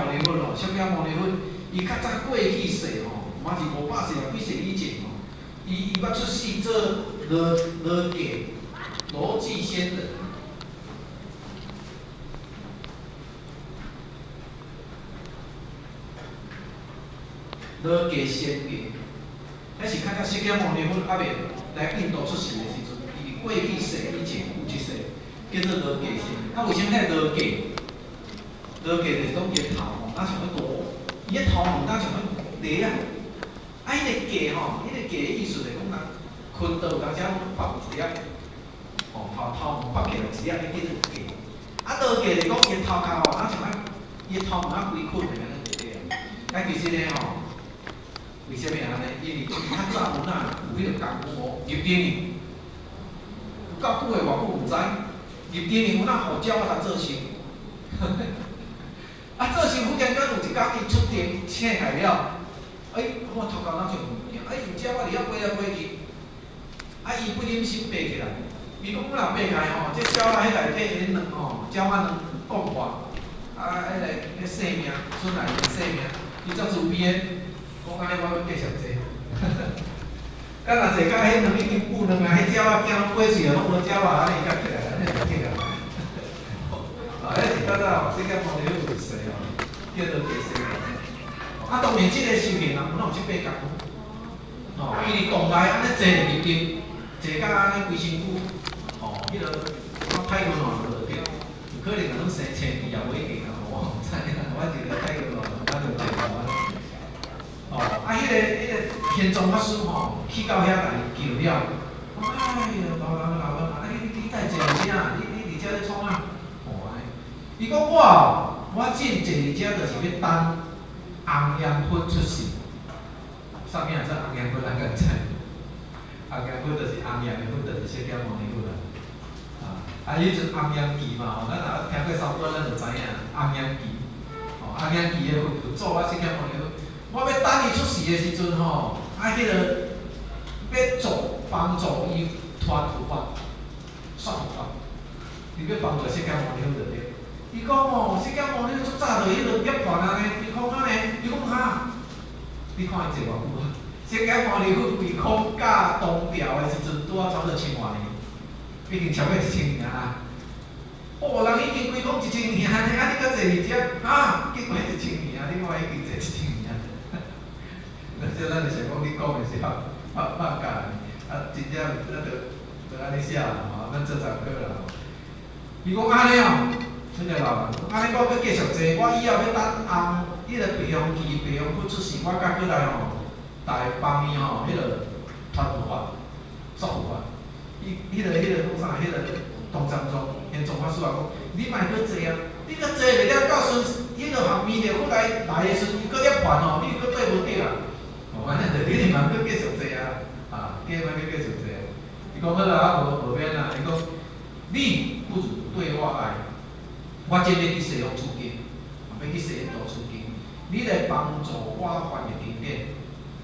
牟尼佛吼，釋迦牟尼佛，伊較早過去世吼，嘛是500世啊，幾世以前吼，伊捌出世做羅羅筧，羅筧仙人。羅筧仙人，彼是較早釋迦牟尼佛猶未來印度出世的時陣，伊過去世以前有一世叫做羅筧仙人。啊，為啥物叫羅筧？羅筧就是講伊的頭吼，若像咧螺，伊的頭毛若像咧螺仔。啊，彼個筧吼，彼個筧的意思就是講人困倒有當時仔攏拔一粒，吼頭頭毛拔起來一粒，彼叫做筧。啊，羅筧就是講伊的頭殼吼，若像啊，伊的頭毛仔規捆的按呢就對啊。啊，其實呢吼，為啥物按呢？因為伊較早有哪有彼個功夫無入定去，有夠久的偌久毋知，入定去有哪予鳥仔來做生。啊，做生忽然間有一工伊出定醒來了，欸，我頭殼若像物件，欸，有鳥仔佇遐飛來飛去，啊，伊不忍心爬起來，伊講我若爬起來吼，這鳥仔彼內底彼卵吼，鳥仔卵講破，啊，彼个彼性命出來的性命，伊足慈悲的，講按呢我欲繼續坐，敢若坐到彼卵已經孵卵啊，彼鳥仔囝攏飛出來，攏無鳥仔，按呢伊才起來，按呢就起來。啊，彼是較早釋迦牟尼佛有一世吼，叫做筧仙人。啊，當然這个修行人有哪有這八工夫？吼，伊佇洞內按呢坐入定，坐甲按呢規身軀，吼，彼个我太困吼就對，有可能啊攏生青皮也無一定啊，我毋知影，我一個太困吼，咱就坐啊。吼，啊，彼个玄奘法師吼，去到遐共伊叫了，哎喲，老人老人，啊你在坐佇啥？你佇遮咧創啥？吼按呢，伊講我哦，我進坐佇遮就是欲等紅顏佛出世。啥物啊？做紅顏佛咱敢知？紅顏佛就是紅顏的佛，就是釋迦牟尼佛啦。啊，啊，彼陣紅顏期嘛吼，咱若聽過三寶，咱就知影紅顏期。吼，紅顏期的佛佛祖啊，釋迦牟尼佛。我欲等伊出世的時陣吼，啊，彼个欲做幫助伊傳佛法、說佛法，伊欲幫助釋迦牟尼佛就對。伊講吼，釋迦牟尼佛足早就彼个涅槃啊呢，伊講按呢，伊講哈，你看伊坐偌久啊？釋迦牟尼佛規空教東調的時陣，拄仔差不多千外年，已經超過一千年啊！哦，人已經規空一千年啊，啊你閣坐佇遮，啊，經過一千年啊，你看已經坐一千年。那這咱就是講你講的是放放放假的，啊，真正咱就就按呢寫啦吼，咱做參考啦吼。伊講按呢哦，這個老人講按呢，我欲繼續坐，我以後欲等紅彼个白羊期、白羊佛出世，我才閣來吼，來幫伊吼，彼个傳佛法、說佛法。伊彼个講啥？彼个唐三藏玄奘法師也講，你莫閣坐啊！你閣坐袂了，到時陣彼個彌勒佛來來的時陣，伊閣涅槃吼，你閣對無著啊！哦，按呢就你嘛閣繼續坐啊，啊，繼嘛閣繼續坐。伊講好啦，啊無無免啦。伊講你不如對我愛，我這欲去西方取經，欲去西印度取經，你來幫助我翻譯經典。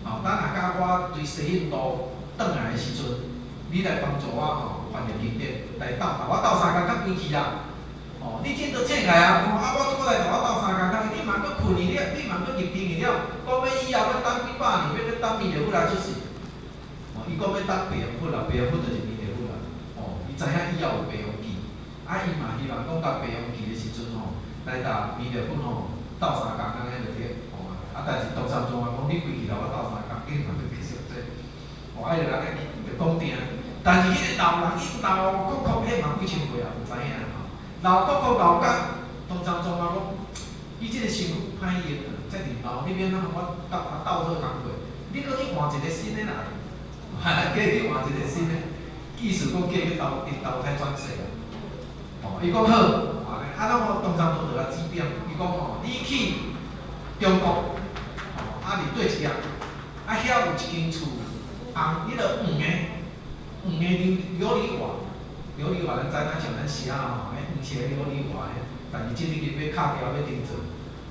吼，等若甲我對西印度轉來的時陣，你來幫助我吼翻譯經典，來鬥，共我鬥相共較規氣啦。哦，你這都醒起來啊！啊，我閣來共我鬥相共，你嘛閣睏去了，你嘛閣入定去了，講欲以後欲等幾百年，欲等彌勒佛來出世。哦，伊講欲等白羊佛啦，白羊佛就是彌勒佛啦。哦，伊知影以後有白羊期，啊，伊嘛希望講到白羊期的時陣吼，來共彌勒佛吼鬥相共按呢就對。吼，啊，但是唐三藏啊講，你規氣共我鬥相共，你嘛閣繼續做。哦，啊，就按呢就講定。但是彼個老人伊老國國，彼嘛幾千歲啊，毋知影吼。老國國老甲唐三藏啊講，你這個身軀歹用啊，遮爾老，你欲按怎予我鬥啊鬥好工課？你閣去換一個新的來，哈，叫伊去換一個新的，意思講叫伊去投投胎轉世啊。哦，伊講好，啊，咱我唐三藏就來指點，伊講吼，你去中國，吼，啊佇對一粒，啊遐有一間厝，紅，彼个黃的，黃的琉琉璃瓦，琉璃瓦咱知影像咱寫吼，彼黃色琉璃瓦的，但是這已經欲敲掉欲重做，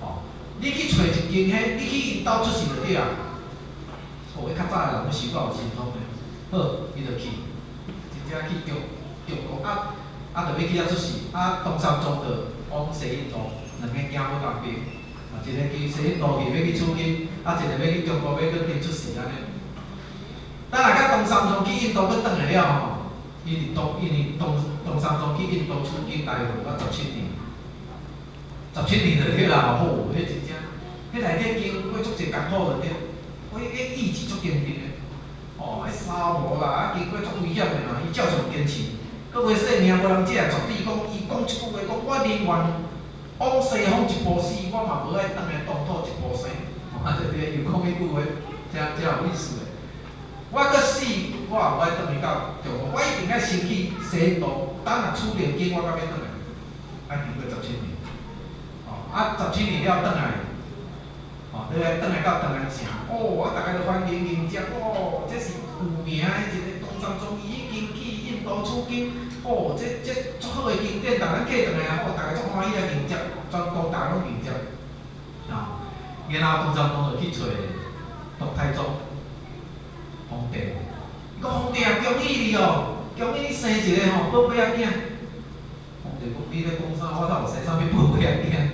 吼，你去揣一間彼，你去𪜶兜出世就對啊。哦，彼較早的人攏修夠有神通的，好，伊就去，真正去中中國啊啊，就欲去遐出世，啊，唐三藏就往西印度，兩个行好共邊，啊，一个去西印度去欲去取经，啊，一个欲去中国欲去经出世按呢。等来到唐三藏去印度閣转来了吼，伊伫东，因为唐唐三藏去印度取经大约到十七年，十七年就对啦吼，彼真正，彼内底经过足濟工苦就對，彼意志足堅定的，哦，彼沙漠啦，啊，經過足危險的嘛，伊照常堅持，閣袂性命無人食，絕對講伊講一句話，講我寧願往西方一步死，我嘛無愛轉來東土一步生。哦，啊，對對，又講彼句話，誠誠有意思的。我閣死，我也無愛轉去到中國，我一定愛先去西印度，等若取著經，我才欲轉來。啊，經過十七年，哦，啊，十七年了轉來，哦，你來轉來到長安城，哦，啊，逐家就歡迎迎接，哦，這是有名的一个唐三藏，伊已經去印度取經，哦，這足好的經典，逐咱過轉來啊，哦，逐家足歡喜來迎接，全國逐家攏迎接，啊，然後唐三藏就去揣唐太宗皇帝，伊講皇帝啊，恭喜你哦，恭喜你生一个吼寶貝仔囝。皇帝講你咧講啥？我哪有生啥物寶貝仔囝？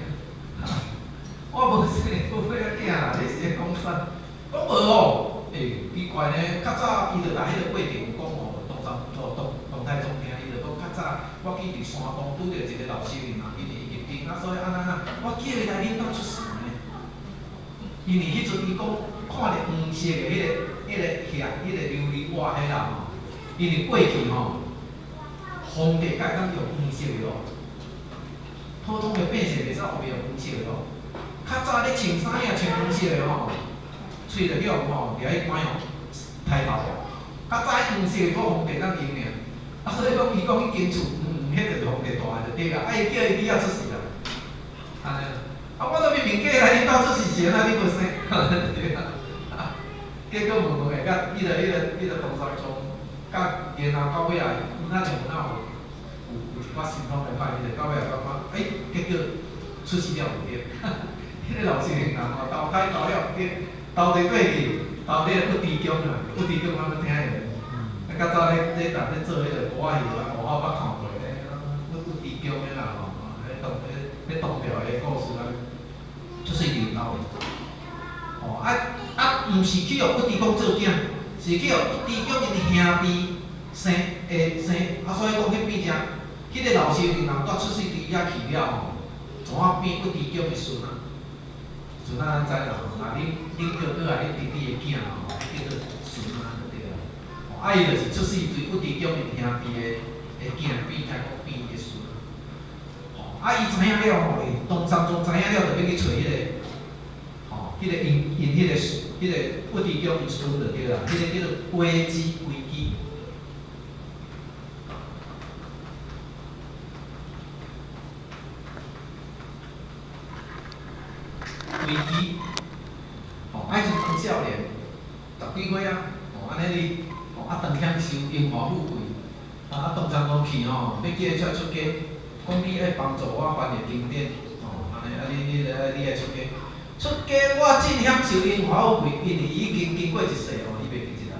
我無生寶貝仔囝啦，你是咧講啥？講無哦，欸，奇怪呢，較早伊就來彼個過程有講哦，唐三唐唐唐太宗聽伊就講較早我去佇山東拄著一個老修行人，伊佇入定啊，所以按怎按怎，我叫伊來恁兜出世呢。因為彼陣伊講看著黃色的彼個遐，彼個琉璃瓦彼啦吼，因為過去吼，皇帝才會當用黃色的哦，普通的百姓袂使學用黃色的哦。較早咧穿衫仔穿黃色的吼，喙就去予吼掠去關吼抬頭。較早黃色的閣皇帝當用爾，啊所以講伊講彼間厝，彼就是皇帝住的就對啦，啊伊叫伊去遐出世啦，按呢。啊，我都明明叫伊來恁兜出世，是按怎你無生？對啊。結果問問會甲彼個唐三藏，甲然後到尾啊，有哪像有哪有一寡神通的派，伊就到尾啊感覺，欸，結果出世了毋對。彼個老修行人吼，投胎投了毋對，投佇過去，投佇個不知宮啊，不知宮咱攏聽過。啊，較早咧咧人咧做彼個歌仔戲，我捌看過咧，不知宮的啦吼，彼唐彼唐朝的故事啊，出世佇𪜶兜的。吼，啊啊，毋是去予不知宮做囝，是去予不知宮𪜶兄弟生會生，啊，所以講彼變成，彼個老修行人蹛出世佇遐去了吼，怎啊變不知宮的孫仔？孫仔咱知啦吼，若恁哥哥啊，恁弟弟的囝吼，叫做孫仔就對啦。吼，啊，伊就是出世對不知宮𪜶兄弟的囝變開講變伊的孫。吼，啊，伊知影了吼，唐三藏知影了，就欲去揣彼個，吼，彼個𪜶𪜶彼個不知宮𪜶孫就對啦，彼個叫做龜支龜基。龜基，吼，啊，彼陣當少年，十幾歲啊，吼，按呢哩，吼，啊，當享受榮華富貴，啊，唐三藏去吼，欲叫伊出來出家，講你愛幫助我翻譯經典，吼，按呢，啊，你愛出家，出家我真享受榮華富貴，因為伊已經經過一世吼，伊袂記得啦，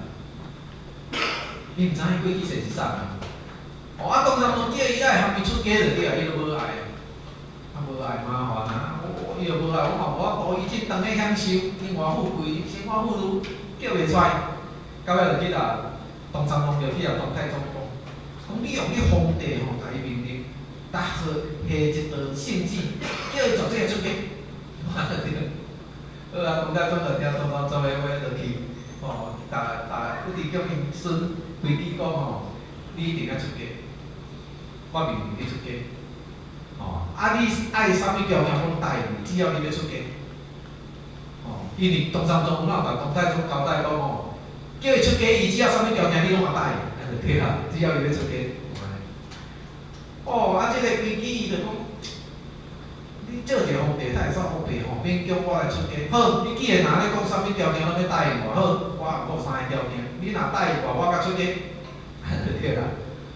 伊毋知影過去世是啥人，吼，啊，唐三藏叫伊愛含伊出家就對啊，伊都無愛，啊，無愛麻煩啊。伊就無愛，我嘛無法度，伊這當咧享受榮華富貴，生活富裕，叫袂出來。到尾就去共唐三藏就去共唐太宗講，講你用你皇帝吼，共伊命令，答下下一道聖旨，叫伊絕對會出家。對。好啊，唐太宗就聽唐三藏的話，就去吼，共共不知宮𪜶孫飛機講吼，你一定愛出家，我命令你出家。吼，啊！你愛啥物條件攏答應，只要你欲出家。吼，因為唐三藏有哪有共唐太宗交代講吼，叫伊出家，伊只要啥物條件你攏會答應，按呢就對啦。只要伊欲出家。哦，啊，這個飛機伊就講，你做一個皇帝，哪會使烏白吼，勉強我來出家。好，你既然若按呢講，啥物條件攏欲答應我，好，我有三个條件，你若答應我，我才出家。按呢就對啦。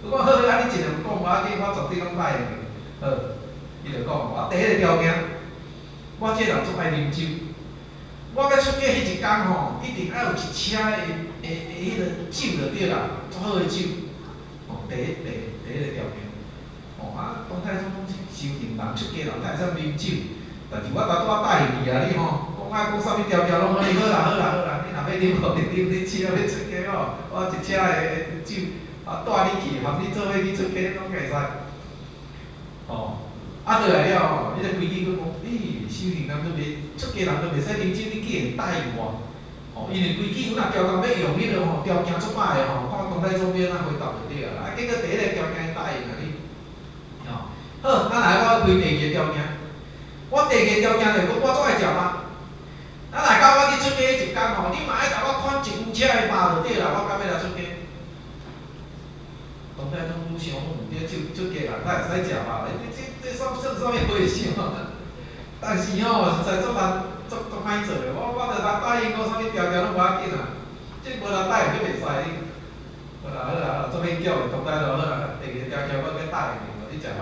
我講好，啊，你盡量講，無要緊，我絕對攏答應你。好，伊就講，我第一个條件，我這人足愛啉酒，我欲出家彼一工吼，一定愛有一車的彼个酒就對啦，足好的酒。吼，第一个條件。吼，啊，唐太宗講修行人出家人，哪會使啉酒？但是我拄仔答應你啊，你吼，講愛講啥物條件攏好，你好啦好啦好啦，你若欲啉吼，你啉你車欲出家吼，我一車的酒啊帶你去，含你做伙去出家攏會使。吼，啊倒來了吼，彼個規矩閣講，欸，修行人都袂出家人都袂使啉酒，你竟然答應我。吼，因為規矩阮若條件欲用彼個吼，條件足歹的吼，看唐太宗欲按怎回答就對啊。啊，結果第一個條件伊答應啊你。吼，好，啊來我開第二個條件。我第二個條件就是講，我足愛食肉。啊，若到我去出家彼一工吼，你嘛愛共我款一牛車的肉就對啦，我敢欲來出家。唐太宗愈想，這出家人哪會使食肉？這這算啥物回事吼？但是吼，實在足難，足歹做的。我就通答應講啥物條件攏無要緊啊，這無人答應閣袂使。好啦好啦，足勉強的，唐太宗好啦，第二個條件我閣答應你，你食肉。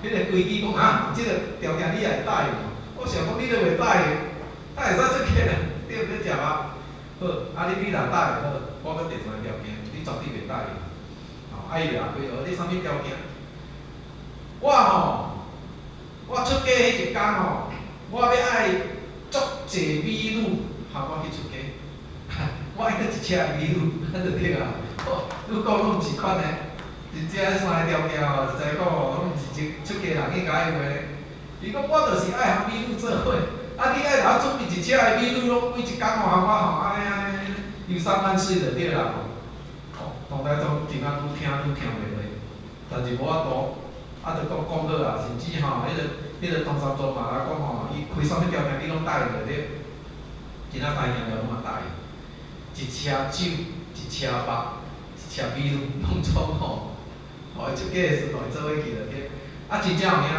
彼個規矩講啊，這個條件你也會答應？我想講你都袂答應，哪會使出家人？對毋對？食肉。好，啊你若答應好，我閣第三個條件，你絕對袂答應。吼，啊伊就開學，你啥物條件？我吼，我出家彼一工吼，我欲愛足濟美女含我去出家。我愛閣一車美女，按就對啊。你講攏毋是款的，真正三個條件吼，實在講吼，攏毋是出家人應該的話。伊講我就是愛含美女做伙，啊你愛共我準備一車的美女，攏每一工吼含我吼，按呢按呢遊山玩水就對啦吼。吼，唐太宗真正愈聽愈聽袂落，但是無法度，啊，就講講好啊，甚至吼，彼個唐三藏嘛來講吼，伊開啥物條件你攏答應就對，真正答應了攏嘛答應。一車酒，一車肉，一車美女，攏總吼，予伊出家的時陣，予伊做伙去就對。啊，真正有影，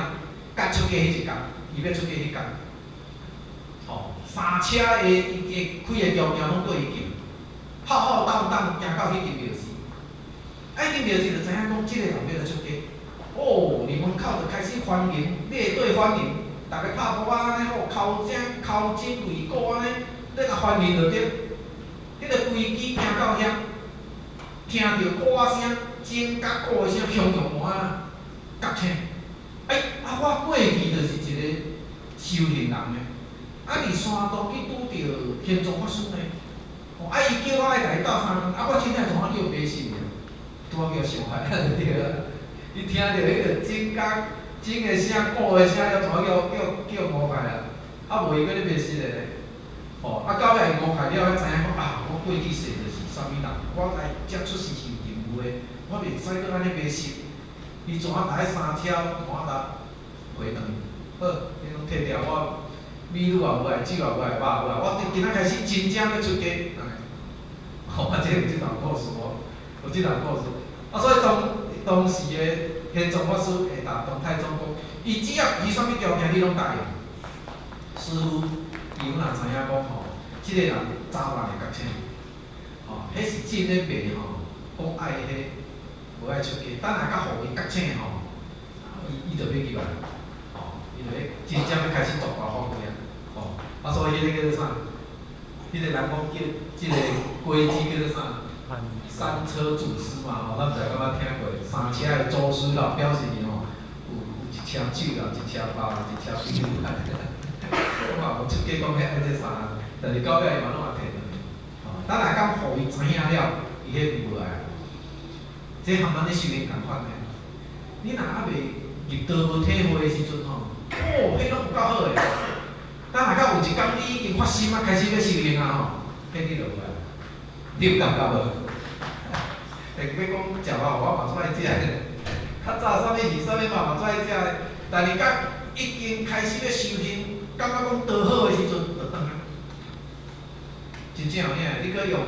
佮出家彼一工，伊欲出家彼工，吼，三車的伊開的條件攏綴伊行，浩浩蕩蕩行到彼間廟寺。啊，彼間廟寺就知影講，這個人欲來出家，哦，佇門口就開始歡迎，列隊歡迎，逐家拍鼓仔按呢吼，敲鐘敲鐘擂鼓按呢，咧共歡迎就對。彼個規矩行到遐，聽著鼓仔聲、鐘佮鼓的聲，雄雄啊，覺醒。欸，啊，我過去就是一個修行人呢，啊，佇山東去拄著玄奘法師呢，吼，啊，伊叫我愛共伊鬥相共，啊，我真正怎啊叫迷信呢？拄仔叫傷害，就對啊。伊聽著彼個鐘佮鐘的聲、鼓的聲，了怎啊叫誤開啊？啊，無伊閣咧迷信的咧。吼，啊，到尾伊誤開了，才知影講啊，我過去世就是啥物人，我來遮出世是有任務的，我袂使閣按呢迷信。伊怎啊共彼三車怎啊共回轉？好，你攏退掉我，美女也無愛，酒也無愛，肉也無愛，我今仔開始真正欲出家，按呢。吼，啊，這有這段故事哦，有這段故事。啊，所以當時的玄奘法師會答唐太宗講，伊只要提啥物條件，你攏答應。師父，伊若知影講吼，這個人早晚會覺醒。吼，彼是真咧賣吼，講愛彼無愛出家，等下較予伊覺醒吼，伊就欲入來，吼，伊就欲真正欲開始大發揮啊，吼，啊，所以彼個叫做啥？彼個人講叫這個規矩叫做啥？三車祖師嘛，吼，咱毋知敢捌聽過？三車的祖師啦，表示吼，有一車酒啦，一車肉，一車美女啦。我嘛無出家講彼愛這三，但是到尾伊嘛攏會提轉來。吼，等下敢予伊知影了，伊彼無愛。這含咱咧修行仝款的。你若猶未入道無體會的時陣吼，哦，彼攏有夠好的。等下到有一工你已經發心啊，開始欲修行啊吼，彼你就無愛。你有感覺無？會欲講食肉，我嘛足愛食的。較早啥物魚啥物嘛嘛足愛食的，但是甲已經開始欲修行，感覺講道好的時陣，就轉啊。真正有影，你閣用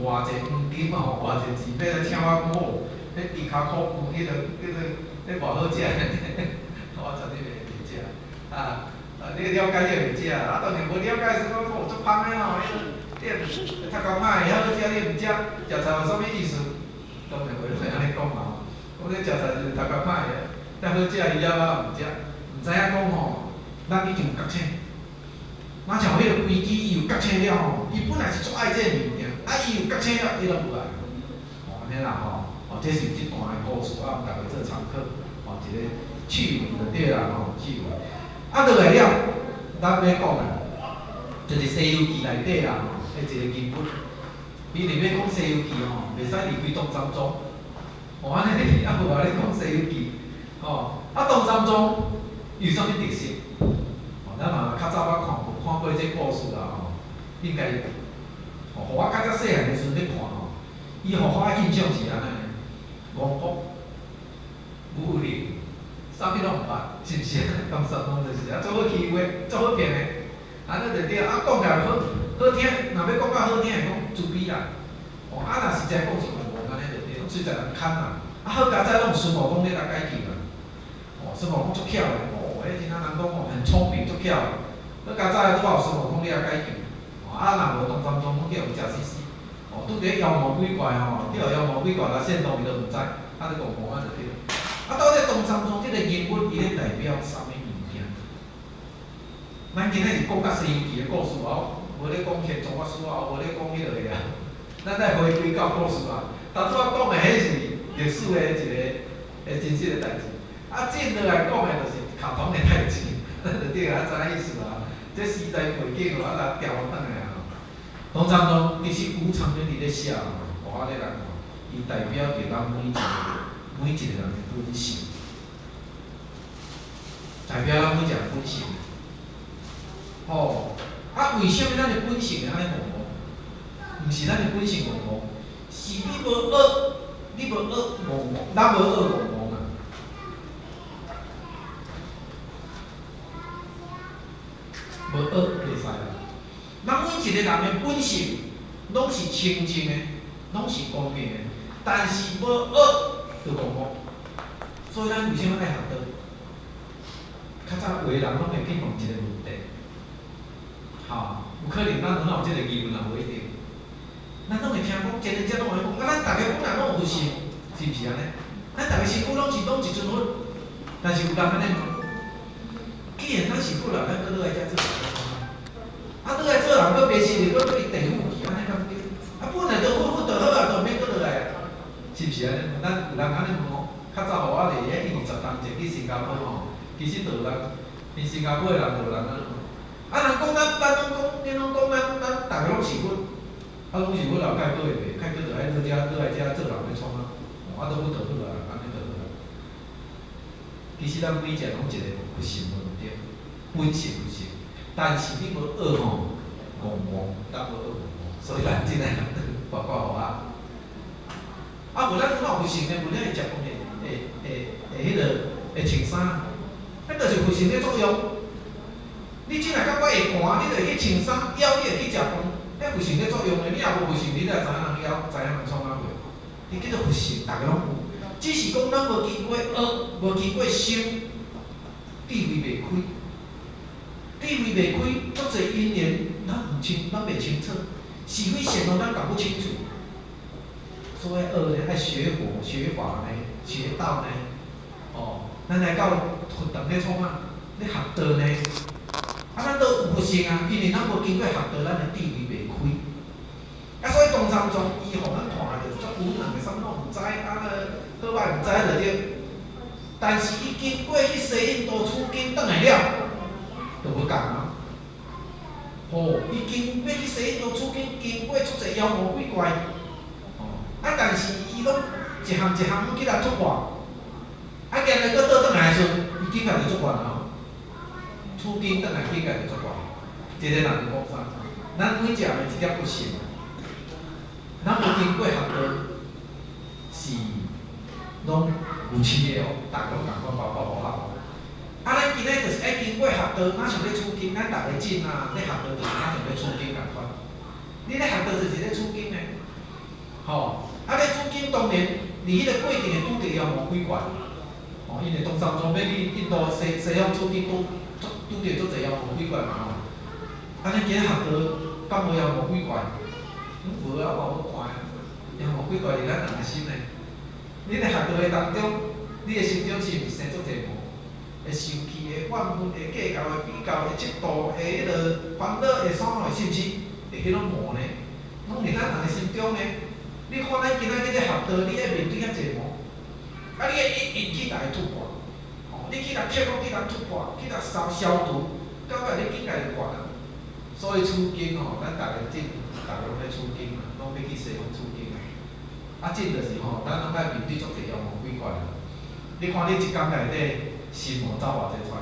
偌濟黃金吼，偌濟錢，欲來請我講哦，彼豬跤箍飯，彼個叫做彼偌好食的，我絕對袂食。啊，你了解你就袂食，啊，當然無了解時講哦，足芳的吼，彼個你讀工歹遐好食，你毋食，食菜有啥物意思？當然會會按呢講嘛吼，講你食菜就是讀工歹的，遮好食伊了我毋食，毋知影講吼，咱已經有覺醒。若像彼個規矩，伊有覺醒了吼，伊本來是足愛這個物件，啊，伊有覺醒了，伊攏無愛。吼，按呢啦吼，哦，這是這段的故事，啊，予大家做參考，吼，一個趣聞就對啦吼，趣聞。啊，落來了，咱欲講啊，就是《西遊記》內底啦吼，的一個人物。伊佇欲講《西遊記》吼，袂使離開唐三藏。哦，按呢就是啊，無話咧講《西遊記》吼，啊，唐三藏有啥物特色？吼，咱嘛較早捌看過，看過這故事啦吼，應該，吼，予我較早細漢的時陣咧看吼，伊予我的印象是按呢，戇卜、武林，啥物攏毋捌，是毋是？唐三藏就是啊，足好欺負的，足好騙的，按呢就對。啊，講起來好好聽，若欲講較好聽，會講慈悲啦。哦，啊，若實在講是戇戇按呢就對，攏隨在人牽啦。啊，好佳哉，攏有孫悟空咧來解救啦。哦，孫悟空足巧的，哦，彼陣仔人講哦，很聰明，足巧的。好佳哉，拄好有孫悟空咧來解救。哦，啊，若無唐三藏，攏叫予食死死。哦，拄著妖魔鬼怪吼，叫妖魔鬼怪來煽動伊都毋知，啊，咧戇戇按呢就對。啊，到底唐三藏這個人物，伊咧代表啥物物件？咱今仔是講甲《西遊記》的故事啊，無咧講玄奘法師啊，無咧講彼落個啊。咱來回歸到故事啊。頭拄仔講的彼是歷史的一個的真實的代誌，啊，進落來講的就是卡通的代誌，咱就對啊，知影意思啊。這時代背景哦，啊，來調轉來啊。唐三藏其實吳長遠佇咧寫吼，我咧來看，伊代表著咱每一個每一個人的本性，代表咱每一個人本性。吼，啊，為啥物咱的本性會按呢戇戇？毋是咱的本性戇戇，是你無學，你無學戇戇，咱無學戇戇啊。無學袂使啦。咱每一個人的本性攏是清淨的，攏是光明的，但是無學就戇戇。所以咱為啥物愛學道？較早有的人攏會去問一個問題，吼，有可能咱攏有這個疑問也無一定。咱攏會聽講，前日才攏會講，啊，咱逐家本來攏有佛性，是毋是按呢？咱逐家身軀攏是攏一尊佛，但是有人按呢問，既然咱是佛啦，咱閣落來遮做人創啥？啊，落來做人，閣袂是，閣去地府去，按呢敢對？啊，本來就佛佛就好啊，就毋免閣落來啊，是毋是按呢？咱有人按呢問哦，較早予我佇遐20十冬前去新加坡吼，其實就有人，佇新加坡的人就有人按呢問。啊，人講咱咱攏講，恁攏講咱咱逐家攏是佛，啊，攏是佛了，開閣會袂？開閣就愛落遮落來遮做人欲創啥？哦，啊，都佛就好啊，按呢就好啊。其實咱每一個攏一個佛性無毋對，本性佛性，但是你無學吼，戇戇，咱無學戇戇，所以咱真愛學包括予我。啊，無咱哪有佛性呢？無咱會食飯會會會會彼落會穿衫，彼就是佛性咧作用。你只若感覺會寒，你就會去穿衫；枵，你會去食飯。彼佛性咧作用的，你若無佛性，你哪知影人枵，知影人創啥貨？伊叫做佛性，逐家攏有。只是講咱無經過學，無經過修，智慧袂開。智慧袂開，足濟因緣，咱毋清，咱袂清楚，是非善惡咱搞不清楚。所以學呢，愛學佛、學法呢，學道呢。哦，咱來到佛堂咧創啥？咧學道呢？啊，咱都有佛性啊，因為咱無經過學道，咱的智慧袂開。啊，所以唐三藏伊予咱看著足無能的，啥物攏毋知，啊，好歹毋知就對。但是伊經過去西印度取經轉來了，就無仝啊。吼，伊經欲去西印度取經，經過足濟妖魔鬼怪，吼，啊，但是伊攏一項一項攏去來突破。啊，今日閣倒轉來的時陣，伊境界就足懸啊！取經轉來境界就足懸。這個人就講啥？咱每一個人一點佛性，咱無經過學道，是攏有飼的哦，逐家攏仝款，包括予我。啊，咱今仔就是愛經過學道，若像咧取經，咱逐家進啊，咧學道就是若像咧取經仝款。你咧學道就是咧取經的，吼！啊，咧取經當然佇彼個過程會拄著妖魔鬼怪，吼，因為唐三藏欲去印度西西方取經，拄拄著足濟妖魔鬼怪嘛吼。啊，咱今仔學道，敢無妖魔鬼怪？無啊，我無看啊。妖魔鬼怪佇咱人的心內。你咧學道的當中，你的心中是毋是生足濟魔？會生氣、會怨恨、會計較、會比較、會嫉妒、會彼落煩惱、會啥貨，是毋是？會彼種魔呢？攏佇咱人的心中呢。你看咱今仔日咧學道，你愛面對遐濟魔，啊，你愛一一去共伊突破。吼，你去共克服，去共突破，去共消消除，到尾你境界就懸啊。所以取經吼，咱逐家進，逐家攏欲取經嘛，攏欲去西方取經。啊，進就是吼，咱攏愛面對足濟妖魔鬼怪啦。你看你一工內底心魔走偌濟出來？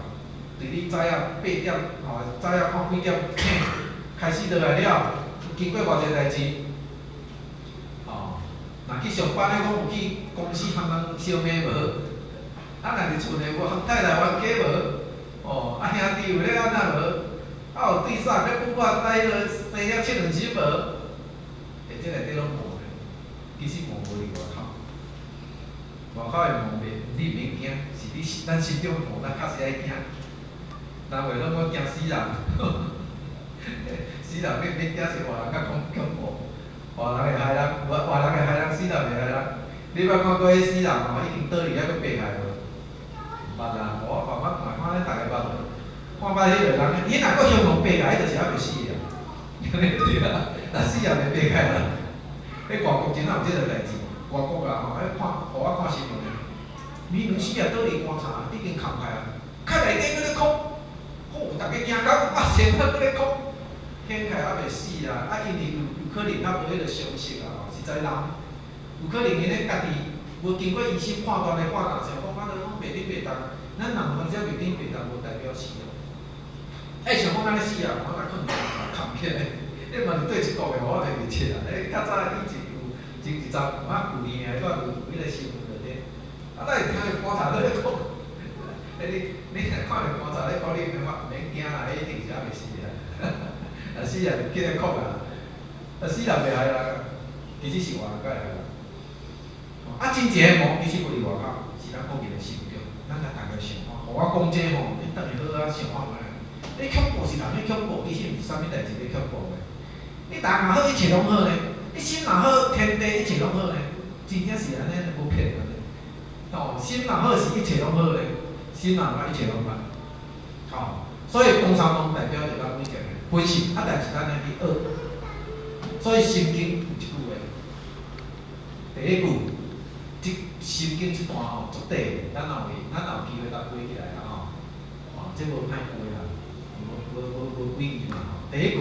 對你早仔8點吼，早仔看幾點醒，開始落來了，有經過偌濟代志？吼，若去上班的，講有去公司含人相罵無？啊，若佇厝內有含太太冤家無？哦，啊兄弟有咧按怎無？啊有對啥欲不管在彼个生了七兩心無？欸，這內底攏魔咧，其實魔無佇外口，外口的魔袂，你毋免驚，是你咱心中的魔，咱較是愛驚。人話攏講驚死人，死人免免驚是活人較恐恐怖，活人會害人，活活人會害人，死人袂害人。你捌看過彼死人吼，已經倒去猶閣爬起來無？毋捌啦，無我慢慢看，看咱逐家捌無？看捌彼个人，伊若閣雄雄爬起來，彼就是猶未死啊。對啊，若死也袂爬起來啦。彼外國真正有這个代誌，外國啊吼，彼看，予我看新聞的，明明死啊，倒佇棺材已經崁起來，較內底閣咧哭，吼，逐家驚到啊，先閣咧哭，顯起來猶未死啊，啊，因為有有可能較無彼个常識啊，吼，實在人有可能𪜶咧家己無經過醫生判斷的判斷，想講啊，攏袂振袂動，咱人有當時袂振袂動，無代表死啊。欸，想講咱咧死啊，我若可能崁起來，你嘛是對一國的，我袂記切啊。欸，較早以前有前一陣啊，舊年的，拄有彼个新聞內底，啊，咱會聽著棺材咧哭，欸你你若看著棺材咧哭，你毋免驚啦，彼一定是猶未死啊。若死啊，就起來哭啊。啊，死人袂害人啊，其實是活人較會害人。啊，真正的魔其實無佇外口，是咱個人的心中，咱來逐家想看。予我講這吼，你轉去好好想看覓。你恐怖是人咧恐怖，其實毋是啥物代誌咧恐怖的。你人若好，一切攏好呢；你心若好，天地一切攏好呢。真正是按呢，無騙人的。哦，心若好是一切攏好呢，心若歹一切攏歹。吼，所以菩薩攏代表著咱每一個人本性，啊，但是咱愛去學。所以《心經》有一句話，第一句，這《心經》這段吼足短，咱若有咱若有機會共背起來啦吼。哦，這無歹背啦，無無無無詭異嘛吼。第一句，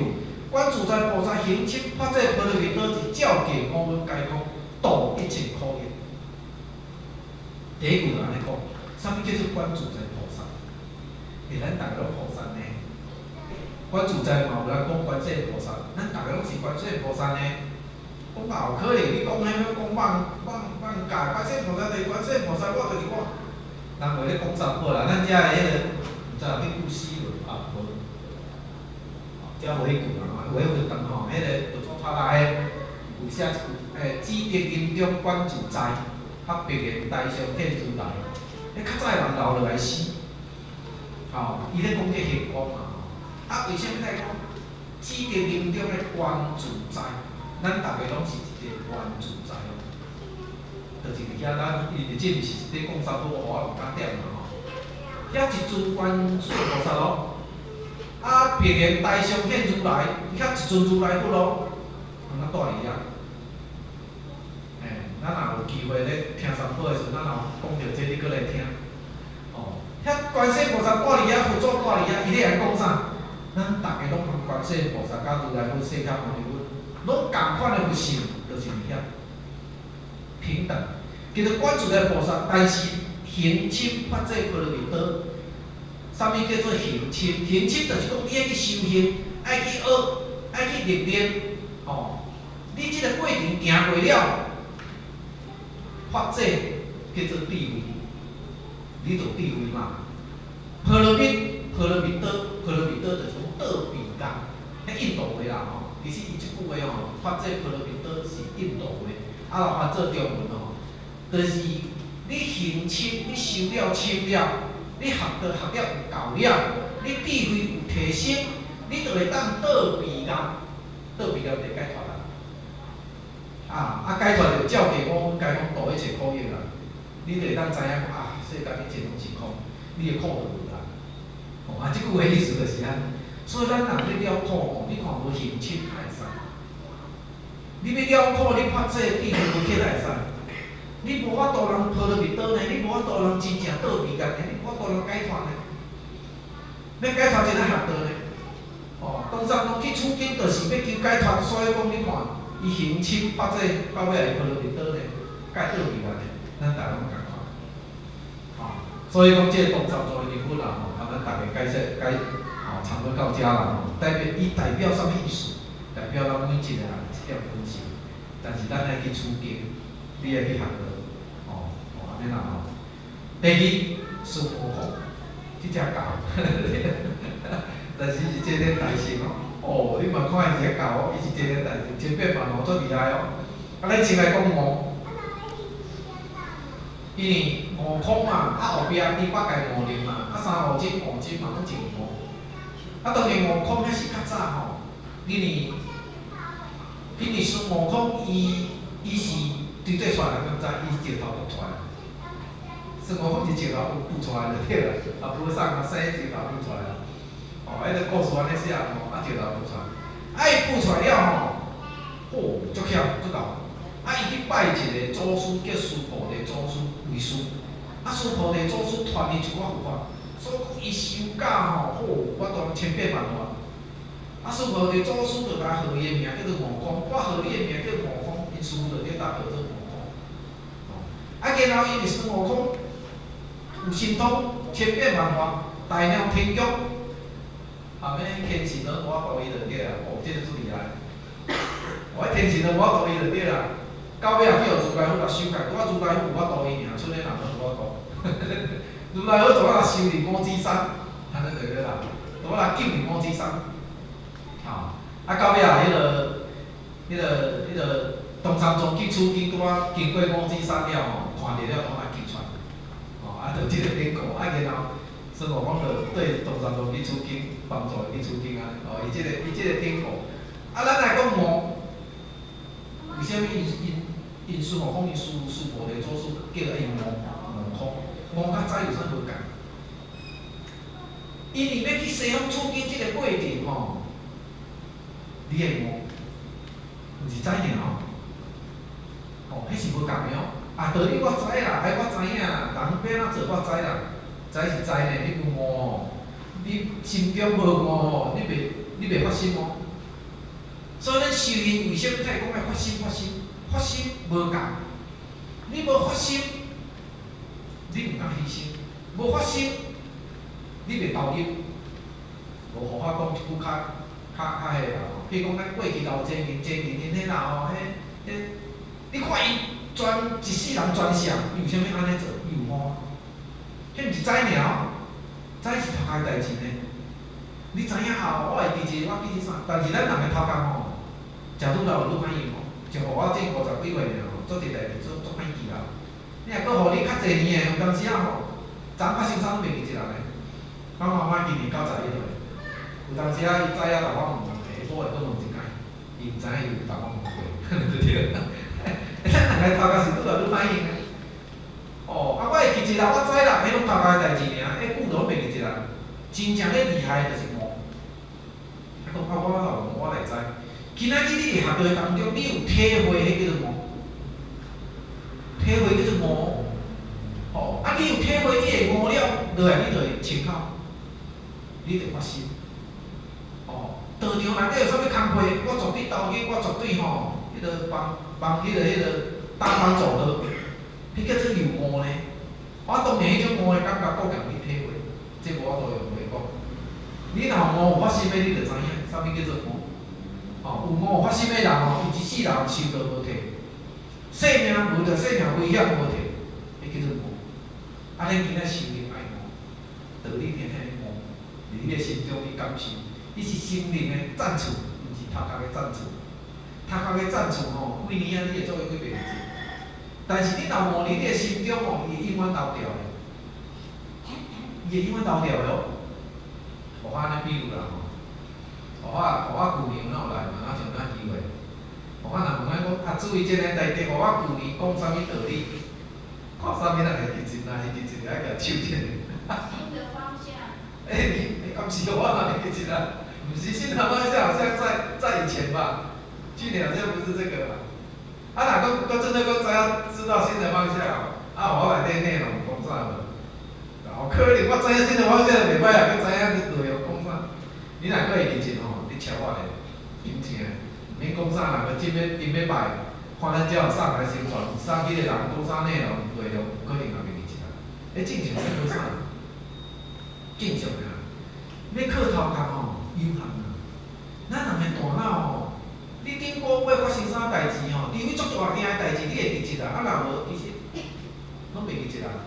觀自在菩薩行深發這波羅蜜多是照見五蘊皆空，度一切苦厄。第一句就按呢講，啥物叫做觀自在菩薩？欸，咱逐家攏菩薩呢。觀自在嘛有人講觀世菩薩，咱逐家攏是觀世菩薩呢。講哪有可能？你講彼欲講妄妄妄界，觀世菩薩就是觀世菩薩，我就是我。人話咧講三寶啦，咱遮的彼个毋知有去布施無？啊，無。遮無彼句啦，有彼活動吼，彼个就做塔內的有寫一句，欸，只得臨終觀自在，較白言大上天如來。彼較早的人留落來詩，吼，伊咧講這行觀嘛吼。啊，為啥物來講？只得臨終的觀自在，咱逐家攏是一個觀自在哦。就是佇遐，咱伊這毋是咧講三寶，我毋敢點啦吼。遐一尊觀世菩薩咯，啊，白言大上現如來，遐一尊如來佛咯，通啊蹛佇遐。欸，咱若有機會咧聽三寶的時陣，咱若有講著這，你閣來聽。哦，遐觀世菩薩蹛佇遐，佛祖蹛佇遐，伊咧來講啥？咱逐家攏共觀世菩薩佮如來佛、釋迦牟尼佛，攏仝款的佛性，就是佇遐平等。叫做觀自在菩薩，但是行深發這波羅蜜多。啥物叫做行深？行深就是講你愛去修行，愛去學，愛去歷練，吼。你這個過程行過了，發這叫做智慧，你就智慧嘛。波羅蜜，波羅蜜多，波羅蜜多就是講到彼岸，彼印度話啦吼。其實伊這句話吼，發這波羅蜜多是印度話，啊，若翻做中文吼，就是你行深，你修了深了，你學道學了有夠了，你智慧有提升，你就會當到彼岸，到彼岸就解脫啦。啊啊，解脫就照見五蘊皆空，度一切苦厄啦。你就會當知影講啊，世間一切攏是空，你的苦就無啦。吼啊，這句話意思就是按呢。所以咱人欲了苦吼，你看無行深才會使。你欲了苦，你發這智慧無起來會使。你無法度人抱落去倒呢？你無法度人真正倒未干呢？你無法度人解脫呢？欲解脫真愛學道呢？哦，唐三藏去取經就是欲求解脫，所以講你看，伊行深百濟，到尾也會抱落去倒呢？解倒未完呢？咱逐家攏仝款。吼，所以講這個唐三藏的人物啦，吼，共咱逐家解釋解，吼，差不多到遮啦，吼，代表伊代表啥物意思？代表咱每一個人一點本事，但是咱愛去取經，你愛去學道，吼，吼，按呢啦吼。第二，孫悟空，這隻狗，但是伊是齊天大聖哦，哦，你嘛看伊是隻狗哦，伊是齊天大聖，千變萬化足厲害哦。啊，咱先來講悟，因為悟空嘛，啊後壁豬八戒悟能嘛，啊三悟真悟真嘛攏一個悟。啊，當然悟空彼是較早吼，因為孫悟空伊是對對出來人敢知，伊是石頭蹦出來。孫悟空是石頭蹦出來就對啦，啊和尚啊生石頭蹦出來啦。哦，彼個故事按呢寫吼，啊石頭蹦出來，啊伊蹦出來了吼，吼足巧足𠢕。啊伊去拜一個祖師叫須菩提祖師為師，啊須菩提祖師傳伊一寡佛法，所以講伊修甲吼，好，我當千變萬化。啊須菩提祖師就共號伊的名叫做悟空，我號你的名叫悟空，𪜶師父就叫他號做悟空。哦，啊然後因為孫悟空有神通，千變萬化，大鬧天宮，後尾天神攏無法度伊就對啦，哦，這個足厲害。哦，天神攏無法度伊就對啦。到尾也去予如來佛來收起來，拄仔如來佛有法度伊爾，剩的人攏無法度。如來佛拄仔收佇五指山，按呢就對啦，拄仔來禁佇五指山。吼，啊到尾啊，彼個唐三藏去取經，拄仔經過五指山了吼，看著了，攏來救出來。吼，啊，就這個典故，啊，然後孫悟空就對唐三藏去取經，幫助伊去取經啊。哦，伊這個典故，啊，咱來講悟，為啥物𪜶孫悟空𪜶師須菩提祖師叫伊悟悟空？悟佮知有啥無仝？因為欲去西方取經這個過程吼，你愛悟，毋是知爾哦，吼，彼是無仝的哦。啊，道理我知啦，哎，我知影啦，人欲按怎做我知啦，知是知呢，你無悟吼，你心中無悟吼，你袂發心哦。所以咱修行為啥物才會講愛發心發心？發心無仝，你無發心，你毋敢犧牲；無發心，你袂投入。無予我講一句較彼個啦吼，比如講咱過去老前人前人𪜶彼啦吼，彼彼，你看𪜶全一世人全數，伊為啥物按呢做？伊有悟，彼毋是知爾哦，知是頭殼的代誌呢。你知影後，我會記一個，我記一啥？但是咱人的頭殼吼，食愈老愈歹用哦。像予我這50幾歲爾吼，做這代誌做足歹記啦。你若閣予你較濟年的，有當時仔吼，昨發生啥攏袂記一人的。我媽媽今年91歲，有當時仔伊知影共我問，下晡會閣問一擺，伊毋知影伊有共我問過，對。咱人的頭殼是愈來愈歹用的。哦，啊，我會記一啦，我知啦，彼攏頭殼的代誌爾，彼久都攏袂記一啦。真正咧厲害的就是悟。啊，講啊，我若無我來知。今仔日你佇學道的當中，你有體會，彼叫做悟。體會叫做悟。吼，啊，你有體會，你會悟了，落來你就會清口，你就發心。哦，道場內底有啥物工課，我絕對投入，我絕對吼，彼個幫幫彼個搭班做好，彼叫做有悟呢。我當然彼種悟的感覺，閣共你體會，這無法度用話講。你若有悟有發心的，你就知影啥物叫做悟。吼，有悟有發心的人吼，伊一世人修道無退，性命無著性命危險無退，彼叫做悟。啊，咱今仔修行愛悟，道理聽聽悟，佇你的心中去感受，你是心靈的讚處，毋是頭殼的讚處。頭殼的讚處吼，幾年仔你會做會幾遍字，但是你若悟佇你的心中吼，伊會永遠留牢的，伊會永遠留牢的哦。予我按呢比喻啦吼，予我舊年哪有來嘛？哪像哪機會？予我若問我講，啊，注意這個代誌，予我舊年講啥物道理？看啥物人會記一，若是記一個愛舉手者。新的方向。欸，你敢是我哪會記得啊？毋是新的方向，好像在以前吧？去年好像不是這個吧？啊，若講閣真正閣知影知道新的方向，啊，我內底內容講啥無？有可能我知影新的方向袂歹啊，閣知影內容講啥？你若閣會記得吼，你超我咧，真正毋免講啥啦，閣頂尾擺看咱遮有送來宣傳，送彼個人講啥內容，內容有可能也袂記得。彼正常咧無啥，正常的啦。欲靠頭殼吼，有限啦。咱人的大腦吼，你頂個月發生啥代誌吼，除非足大件的代誌，你會記得啊，若無其實攏袂記得啊。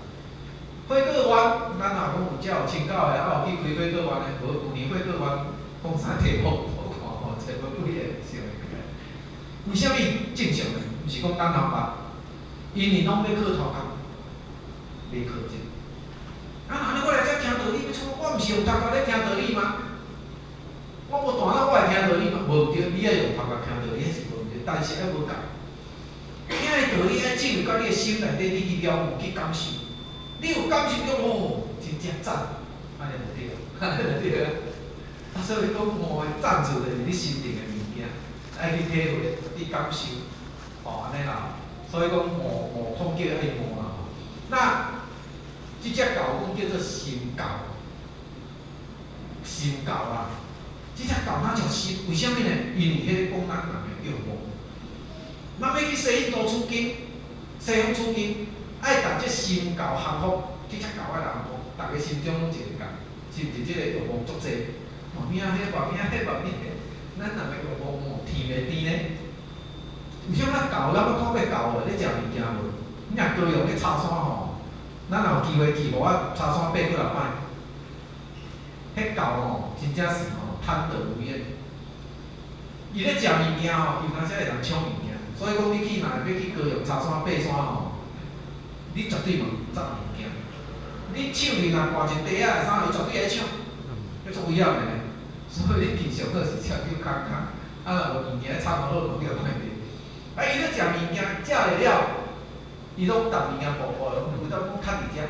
火鍋灣，咱若講有遮有清教的，啊有去開火鍋灣的，無舊年火鍋灣講啥題目，我看吼，揣無幾個想會起來。為啥物正常的？毋是講咱人捌，因為攏欲靠頭殼，袂靠這。啊，若按呢我來遮聽道理，欲創我毋是用頭殼咧聽道理嗎？我無大腦，我會聽道理嗎？無毋對，你愛用頭殼聽道理，彼是無毋對，但是愛無仝。聽的道理愛進入到你的心內底，你去了悟、去感受。你有感受著哦，真正讚，按呢就對，按呢就對啊。啊，所以講悟的讚字就是你心靈的物件，愛去體會、去感受，吼，按呢啦。所以講悟悟空叫愛悟啦。那這隻猴講叫做心猴，心猴啦。這隻猴若像心，為啥物呢？因為彼個講咱人的欲望。咱欲去西印度取經，西方取經，愛共這心猴降服，這隻猴愛來降服，逐个心中攏一个共，是毋是？這個欲望足濟，嘛物仔彼，嘛物仔彼，嘛物彼，咱人的欲望哦，甜袂甜呢？為啥物咱猴咱捌看過猴無？咧食物件無？你若高雄去柴山吼，咱若有機會去，予我柴山爬幾若擺，彼猴吼，真正是吼貪得無厭。伊咧食物件吼，伊有當時會通搶物件，所以講你去若欲去高雄柴山爬山吼，你絕對嘛有執物件。你手裡若掛一袋仔啥，伊絕對會搶，彼足危險的呢。所以你去上好是赤手空空，啊若無物件插毛落去互看著。啊，伊咧食物件，食了了，伊攏逐物件薄薄的，有當講囥佇遮。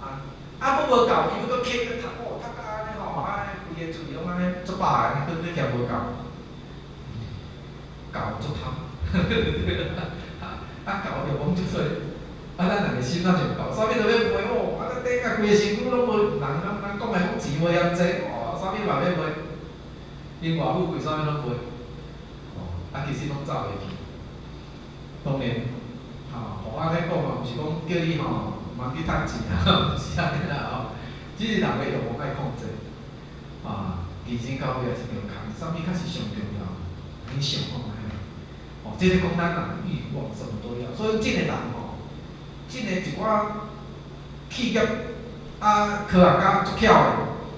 啊，啊，閣無夠，伊閣閣啃閣讀哦，讀甲按呢吼，按呢規个喙攏按呢足飽的，閣閣嫌無夠，猴足貪，啊猴欲望足濟，啊咱人的心若像猴，啥物都欲賣哦，啊咱頂甲規个身軀攏無，人人人講來講錢無嫌濟，哦，啥物嘛欲賣，榮華富貴啥物攏賣，哦，啊其實攏走袂去。當然，吼，予我按呢講嘛，毋是講叫你吼茫去趁錢啊，毋是按呢啦吼，只是人的欲望愛控制，啊，人生到尾也是著空，啥物較是上重要？你想看覓？哦，這個講咱人欲望什麼都要，所以這個人吼，這個一寡企業啊科學家足巧的，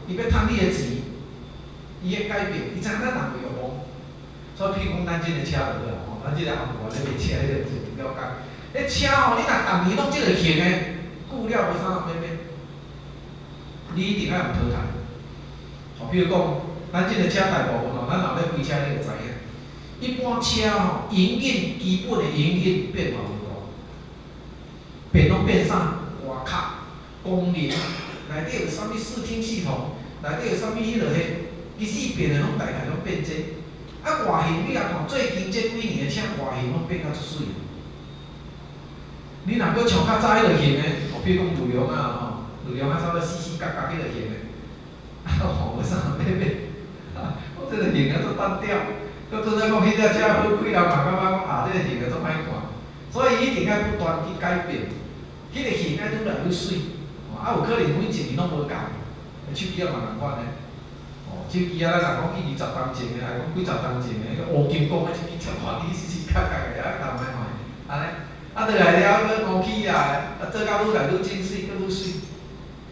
伊欲趁你的錢，伊會改變，伊知影咱人有欲望，所以譬如講咱這個車就好啦，吼，咱這個紅埔咧賣車，彼個就了解。彼車吼，你若逐年攏這個型的，久了無啥人欲買，你一定愛予淘汰。吼，比如講，咱這個車大部分吼，咱若咧開車你就知影。一般車吼，營運基本的營運變化無大，變攏變啥？外殼、功能，內底有啥物視聽系統，內底有啥物彼落彼，其實伊變的攏大概攏變這。啊，外形你若看最近這幾年的車外形攏變甲足媠。你若閣像較早彼落型的，哦，比如講女龍啊吼，女龍啊差不多四四角角彼落型的，啊吼無啥人欲買，我這个型啊足單調。閣陣仔講彼只車好開，人嘛感覺講啊，這个型啊足歹看，所以一定愛不斷去改變，彼個型愛愈來愈媠，啊有可能每一年攏無仝，手機仔嘛仝款呢，哦，手機仔咱若講去20冬前的，還講幾十冬前的，彼個烏金剛的手機插看你四四角角的，啊，逐擺看，按呢，啊落來了閣烏起來，啊做甲愈來愈精媠，閣愈媠，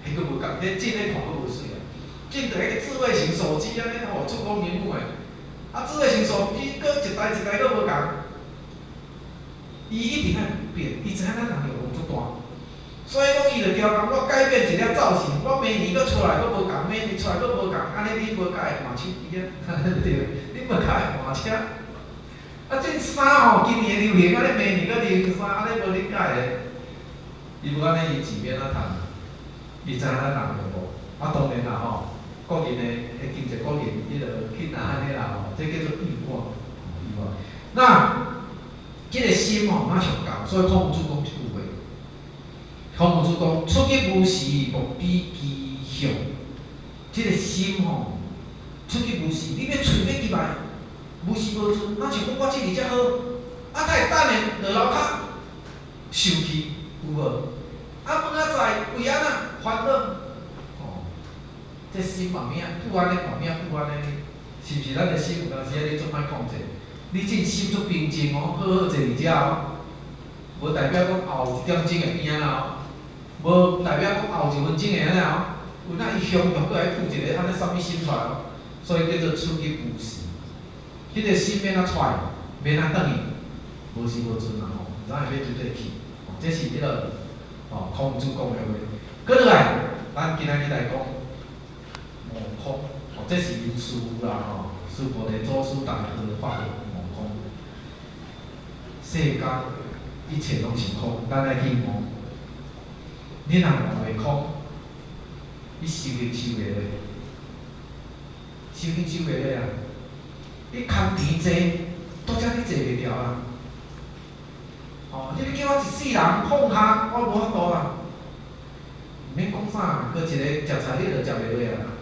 彼閣無仝，彼進咧看閣無媠啊，進著彼個智慧型手機按呢吼，觸控螢幕的。啊，智慧型手機閣一代一代閣無仝，伊一定愛變，伊知影咱人欲望足大，所以講伊就調工，我改變一下造型，我明年閣出來閣無仝，明年出來閣無仝，按呢你無較會換手機啊？對，你無較會換車。啊，這衫吼，今年流行，按呢明年閣流行衫，按呢無你佮意的，伊無按呢，伊錢欲按怎趁？伊知影咱人欲望，啊，當然啦吼。個人的彼經濟個人彼落去若按呢啦吼，這叫做欲望，欲望。那這个心吼，若像教，所以孔子講一句話，孔子講：出入無時，莫比其向。這个心吼，出入無時，你欲揣欲入來，無時無陣，若像講我這裡才好，啊，會等下落樓跤受氣，有無？啊，問仔在為按怎煩惱？吼，這心嘛有影久按呢，嘛有影久按呢，是毋是？咱的心有當時仔你足歹控制，你這心足平靜哦，好好坐佇遮哦，無代表講後一點鐘會變按怎哦，無代表講後一分鐘會按怎哦，有哪伊雄雄閣來吐一个按呢啥物心出來哦，所以叫做出入無時。彼个心欲按怎揣，欲按怎轉去，無時無陣啊吼，毋知會欲拄佗去，吼，這是彼个吼孔子講的話。閣落來，咱今仔日來講悟空，吼，這是𪜶師父啦吼，須菩提祖師大荷法號悟空。世間一切攏是空，咱愛去悟。你若悟袂空，你修行修袂落，修行修袂落啊！你空甜坐，拄才你坐袂牢啊！哦，你欲叫我一世人放下，我無法度啦。毋免講啥，閣一个食菜你就食袂落啊！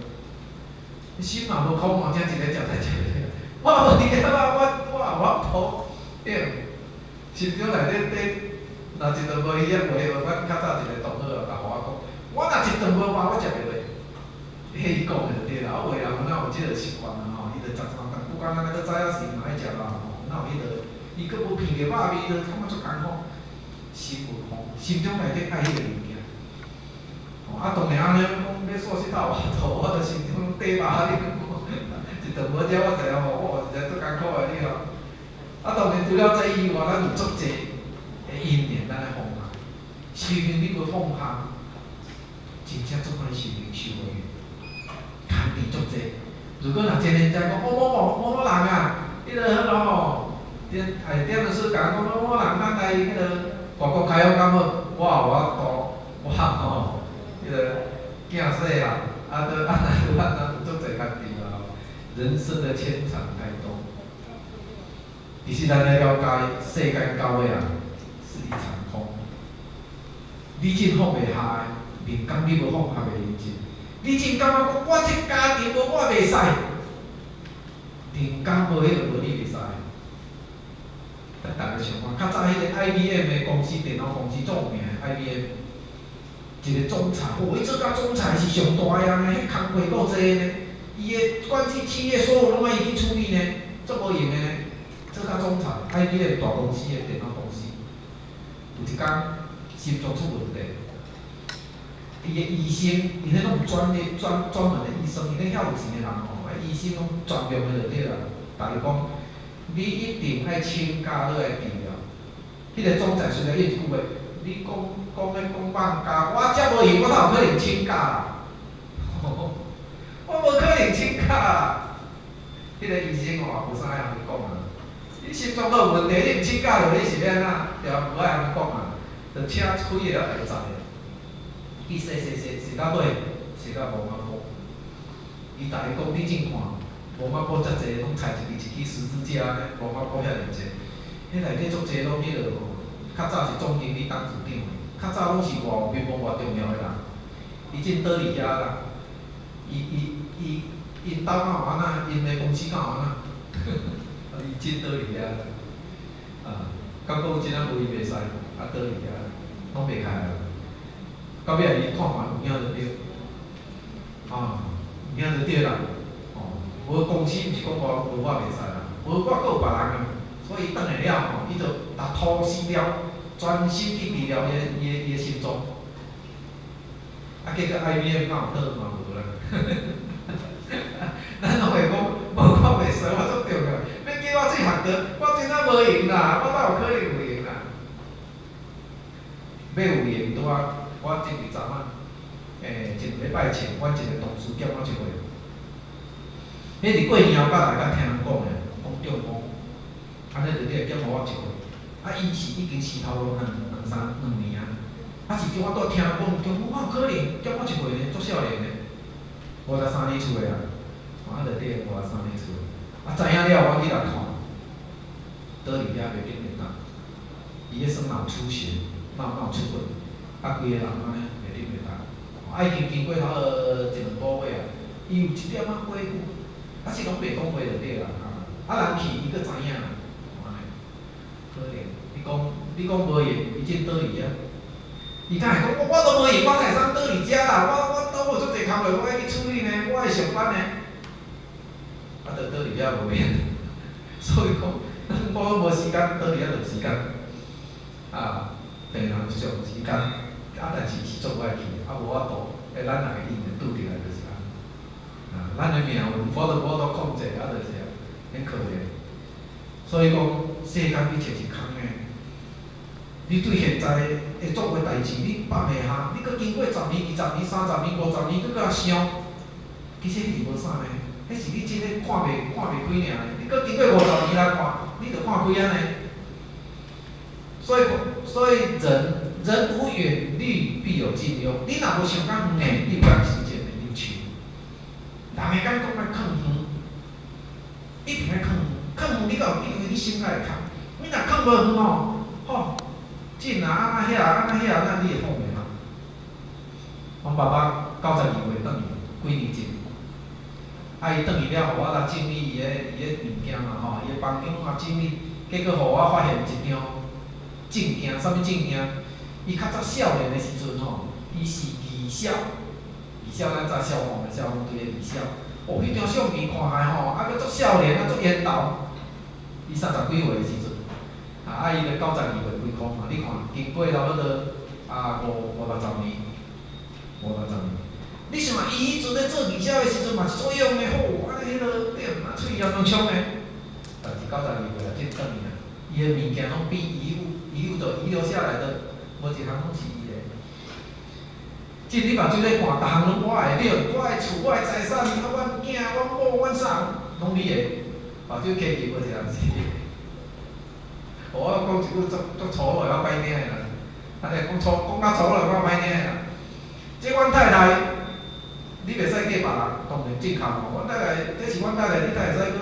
你心若無空哦，才一个食菜食袂落。我無佇遐，我也無法度，對。心中內底底，若一頓無魚仔，無彼阮較早一个同學啊，共我講，我若一頓無肉，我食袂落。彼伊講的就對啦，啊有的人有哪有這个習慣啊吼，伊就食三頓，不管按怎，閣早抑時嘛愛食肉吼，哪有彼个，伊閣無闻著肉味，就感覺足艱苦。心無空，心中內底愛彼个物件。吼，啊當然按呢講欲素食到偌多，我就心中底肉你一頓無食我知影吼，我實在足艱苦的你吼。啊，當然除了這以外，咱有足濟的因緣，咱愛放下。修行你無放下，真正足歹修行修落去，牽制足濟。如果若真認真講，某某某某某人啊，彼个彼落吼，點哎點老師講講某某人，咱來彼个外國開放敢好？我也無法度，我吼，彼个囝細啊，啊，都啊，咱咱足濟牽制啦吼。人生的牽腸太多。其實咱來了解世間到尾啊，是一場空。你真放袂下的，連講你無放下袂認真。你真感覺講，我這家庭無我袂使，連講無彼个無你袂使。逐家想看，較早彼个 IBM 的公司，電腦公司足有名的 IBM，一个總裁，哦，伊做甲總裁是上大的啊，彼工課夠濟呢，伊的管制企業所有攏愛伊去處理呢，足無閒的呢。做甲總裁，IBM 大公司的電腦公司，有一工心臟出問題，伊的醫生，𪜶彼攏有專業專專門的醫生，𪜶彼遐有錢的人吼，啊醫生攏專用的就對啦。逐伊講，你一定愛請假落來治療。彼个總裁雖然伊一句話，你講講欲講放假，我遮無閒，我哪有可能請假啦？我無可能請假啦。彼个醫生吼也無啥愛通伊講啊。你心臟都有問題，你毋請假落，你是欲按怎？對啊，無愛通伊講啊，就車開會了會載，去洗洗洗洗到尾，洗到墓仔埔。伊逐伊講，你真看，墓仔埔遮濟，攏踩一支一支十字架按呢，墓仔埔遐爾濟，彼內底足濟攏彼落吼，較早是總經理、董事長的，較早攏是偌有名望、偌重要的人，伊真倒佇遐啦，伊伊伊𪜶兜敢有按怎？𪜶的公司敢有按怎？伊真倒佇遐，啊，感覺有真仔無伊袂使，啊倒佇遐，攏袂開啊。到尾仔伊看看有影就對，啊，有影就對啦，哦，無公司毋是講無無我袂使啦，無我閣有別人啊，所以伊轉來了吼，伊就逐土死了，專心去治療伊的心臟。啊，結果 IBM 敢有倒嘛無啦，咱攏會講無我袂使，我足重要，欲叫我去學堂，我真正無閒啦，我哪有可能有閒啦？欲有閒拄仔，我前日昨昏，前禮拜前，阮一個同事減我一歲。彼日過年後，甲大家聽人講的，講中風，按呢就對，減予我一歲。啊，伊是已經死頭路兩兩三兩年啊。啊是叫我拄聽人講，中風哪有可能減我一歲呢？足少年呢，53年出的啊，啊就對，53年出的。啊，知影了，我去來看，倒佇遐袂緊會當。伊彼算腦出血，腦出血，啊，規个人按呢袂振袂動。啊，已經經過差不多一兩個月啊，伊有一點仔恢復，啊是攏袂講話就對啦，啊，人去伊閣知影啦，按呢，可憐。你講無閒，伊真倒去啊？伊敢會講我都無閒，我哪會通倒佇遮啦？我都有足濟工課，我愛去處理呢，我愛上班呢。啊，就倒佇遐無閒，所以講，我攏無時間，倒佇遐就時間。啊，病人上時間，啊，但是是足無愛去，啊，無法度，欸，咱人的因緣拄著來就是按呢。啊，咱的命運無都無法度控制，啊，就是很可憐。所以講，世間一切是空的。你對現在會做的代誌，你放袂下，你閣經過十年、20年、30年、50年，閣閣想，其實彼是無啥呢，彼是你這個看袂開爾。你閣經過五十年來看，你就看開按呢。所以人無遠慮，必有近憂。你若無想較遠的，你有敢真正會憂愁。人會敢講愛囥遠，一定愛囥遠，囥遠你才有因為你心才會空。你若囥無遠吼，吼，近啊，按那遐，按那遐，那你會放袂下。阮爸爸92歲轉去，幾年前。啊，伊轉去了，予我來整理伊的物件嘛吼，伊的房間啊整理，結果予我發現一張證件，啥物證件？伊較早少年的時陣吼，伊是義消，義消咱知消防的消防隊的義消。哦，彼張相片看來吼，啊，閣足少年，啊足緣投。伊三十幾歲的時陣，啊，伊就92歲歸空嘛，你看，經過差不多啊五六十年，五六十年。你想啊，伊彼陣咧做義消的時陣嘛是足勇的，吼，按呢彼落對，啊喙罨攏衝的。但是92歲啊，這轉去啊，伊的物件攏變遺物，遺物就遺留下來的，無一項攏是伊的。這你目睭咧看，逐項攏我的對，我的厝，我的財產，啊，阮囝、阮某、阮啥，攏你的。目睭開去無一項是你的。我講一句足足粗魯會較歹聽的啦，按呢講粗講較粗魯較歹聽的啦。這阮太太，你袂使嫁別人，當然正確吼。阮太太，這是阮太太，你敢會使閣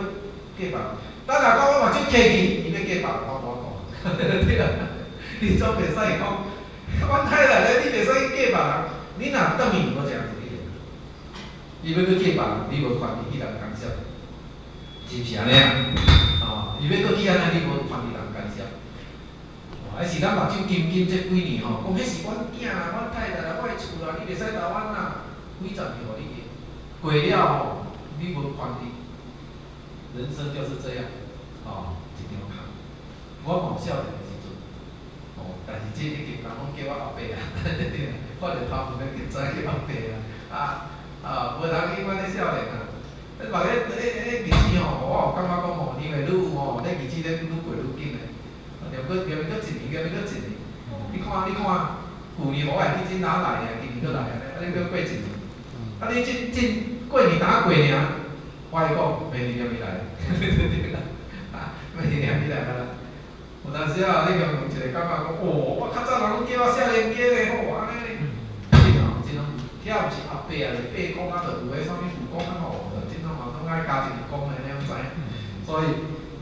嫁別人？等下到我目睭開去，伊欲嫁別人，我無法度。對啊，你總袂使講，阮太太咧，你袂使去嫁別人。你若轉去，無一項是你的。伊欲閣嫁別人，你無權利去共干涉，是毋是按呢啊？哦，伊欲閣去按呢，你無權利共干涉。哦，還是咱目睭金金這幾年吼，講彼是阮囝啦、阮太太啦、我的厝啦，你袂使台灣啦，幾十年予你用，過了吼，你無權利。人生就是這樣，哦，一場空。我嘛有少年的時陣，哦，但是這已經人攏叫我阿伯啊，我就頭毛已經知叫阿伯啊，啊啊，無人去阮咧少年啊。彼別個彼彼日子吼，我有感覺講吼，年會愈吼，咧日子咧愈過愈緊的，念閣念閣一年，念閣一年。你看你看，舊年我會記真哪來啊，今年閣來按呢，啊你閣過一年，啊你這這過年當過爾，我會講明年念伊來，對啊，明年念伊來啊。有當時啊，你共問一個感覺講，哦，我較早人攏叫我少年家咧，吼，按呢，真哦，真哦，遐毋是阿伯啊，是伯公啊，就有彼啥物父公啊吼，真哦嘛攏愛加一個公的，你攏知影。所以，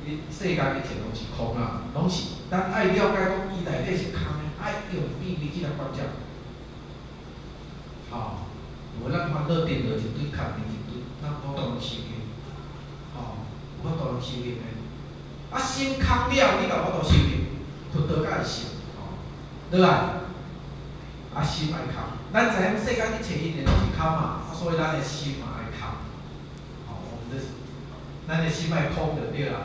伊世間一切攏是空啊，攏是咱愛了解講，伊內底是空的，愛用比喻這個觀念。吼，無咱煩惱定落一堆，空佇一堆，咱無法度修行，吼，無法度修行的。啊，心空了，你就有法度修行，佛道才會成，吼。落來，啊，心愛空，咱知影世間一切因緣攏是空嘛，啊，所以咱的心嘛愛空，吼，我們的咱的心愛空就對啦，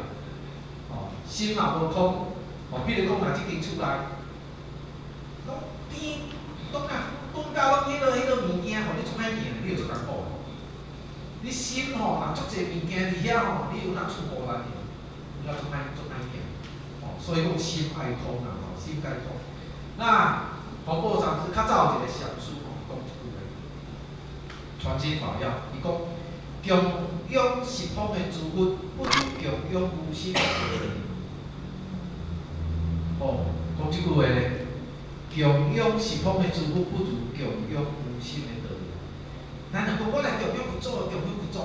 吼，心若無空，吼，比如講若這間厝內，攏天，攏啊，東家攏彼個物件，予你足歹行，你就足艱苦。你心吼，若足濟物件佇遐吼，你有哪出無力的，有哪足歹足歹行，吼，所以講心愛空啦，吼，心愛空。那黃檗禪師較早有一個禪師吼，講一句話，傳經法要，伊講供養十方的諸佛，不如供養無心的道理。哦，講這句話咧，供養十方的諸佛，不如供養無心的道理。咱若講我來供養佛祖，供養佛祖，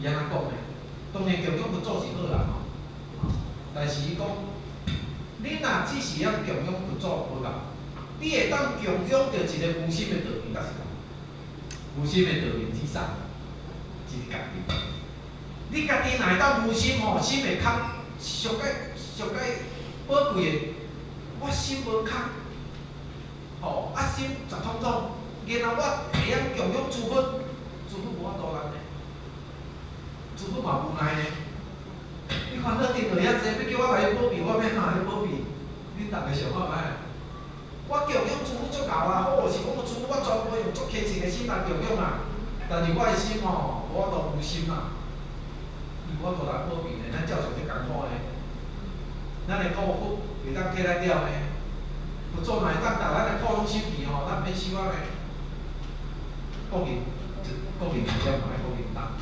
伊按怎講呢？當然供養佛祖是好啦吼，但是伊講，你若只是曉供養佛祖無夠，你會當供養著一个無心的道明，才是夠。無心的道明之上，是家己。你家己若會當無心吼，心會空，上蓋上蓋寶貴的，我心無空，吼，啊心十通通，然後我會曉供養諸佛，諸佛無法度難呢，諸佛嘛無奈呢。你煩惱得落遐濟，欲叫我共伊保庇，我欲按怎保庇？恁逐家想看覓？我供養諸佛足𠢕啊，好是講諸佛我全部用足虔誠的心來供養啊，但是我的心吼，無法度無心啊，伊無法度來保庇呢，咱照常足艱苦呢，咱的苦佛袂當替咱了呢，佛祖若會當共咱的苦攏收去吼，咱毋免修啊呢。國人，國人是這嘛愛國人擔。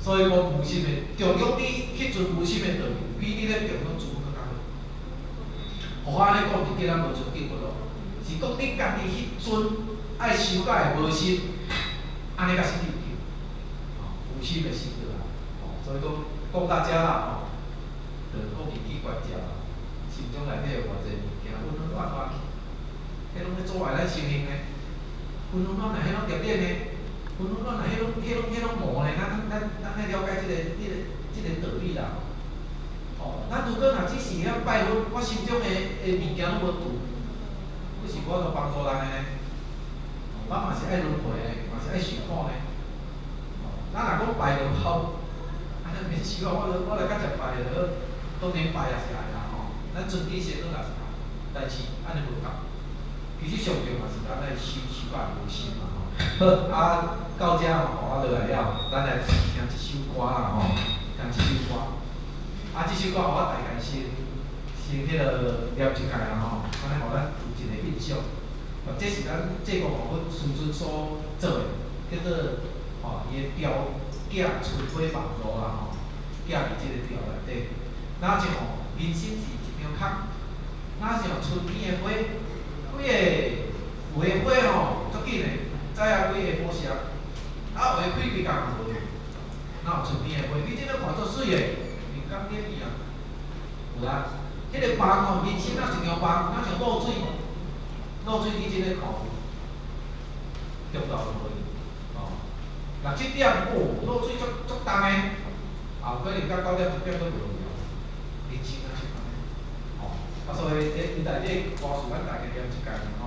所以講無心的，供養你彼陣無心的道理，比你咧供養諸佛閣較好。予我按呢講是叫咱無尊敬佛咯，是講你家己彼陣愛修甲會無心，按呢才是入去，吼，無心的心對啦，吼，所以講講到遮啦吼，就講伊去觀照啦，心中內底有偌濟物件，溫溫暖暖去，彼攏咧阻礙咱修行呢，溫溫暖暖彼攏業力呢，溫溫暖暖彼攏魔呢，咱愛了解這個道理啦。吼，咱如果若只是曉拜佛，我心中的物件攏無除，我是無法度幫助人的呢。咱嘛是愛輪迴的，嘛是愛受苦呢。吼，咱若講拜就好，按呢免修啊，我來較食拜就好，當然拜也是愛啦吼，咱尊敬神也是愛，但是按呢無夠。其實上重要是咱愛修修甲無心嘛吼。好，啊到遮吼，我落來了，咱來聽一首歌啦吼，聽一首歌。啊，這首歌予我大概先彼个念一擺啦吼，按呢予咱有一個印象。這是咱濟公活佛師尊所做的，叫做吼伊的調寄春花夢露啦吼，寄佇這個調內底。若像吼，人生是一張空，若像春天的花，幾个有的花吼足緊的，早仔幾下晡時啊，有的開規工嘛無。若有春天的花，你這个看足媠的，人工點伊啊，有啦。彼个夢吼，人生若一場夢，若像露水，露水你這个看有，中晝就無去，吼。六七點，哦，露水足足重的，啊，有可能到9點10點閣無去啊。人生若像按呢，吼，啊，所以這伊內底歌詞咱大家念一擺吼。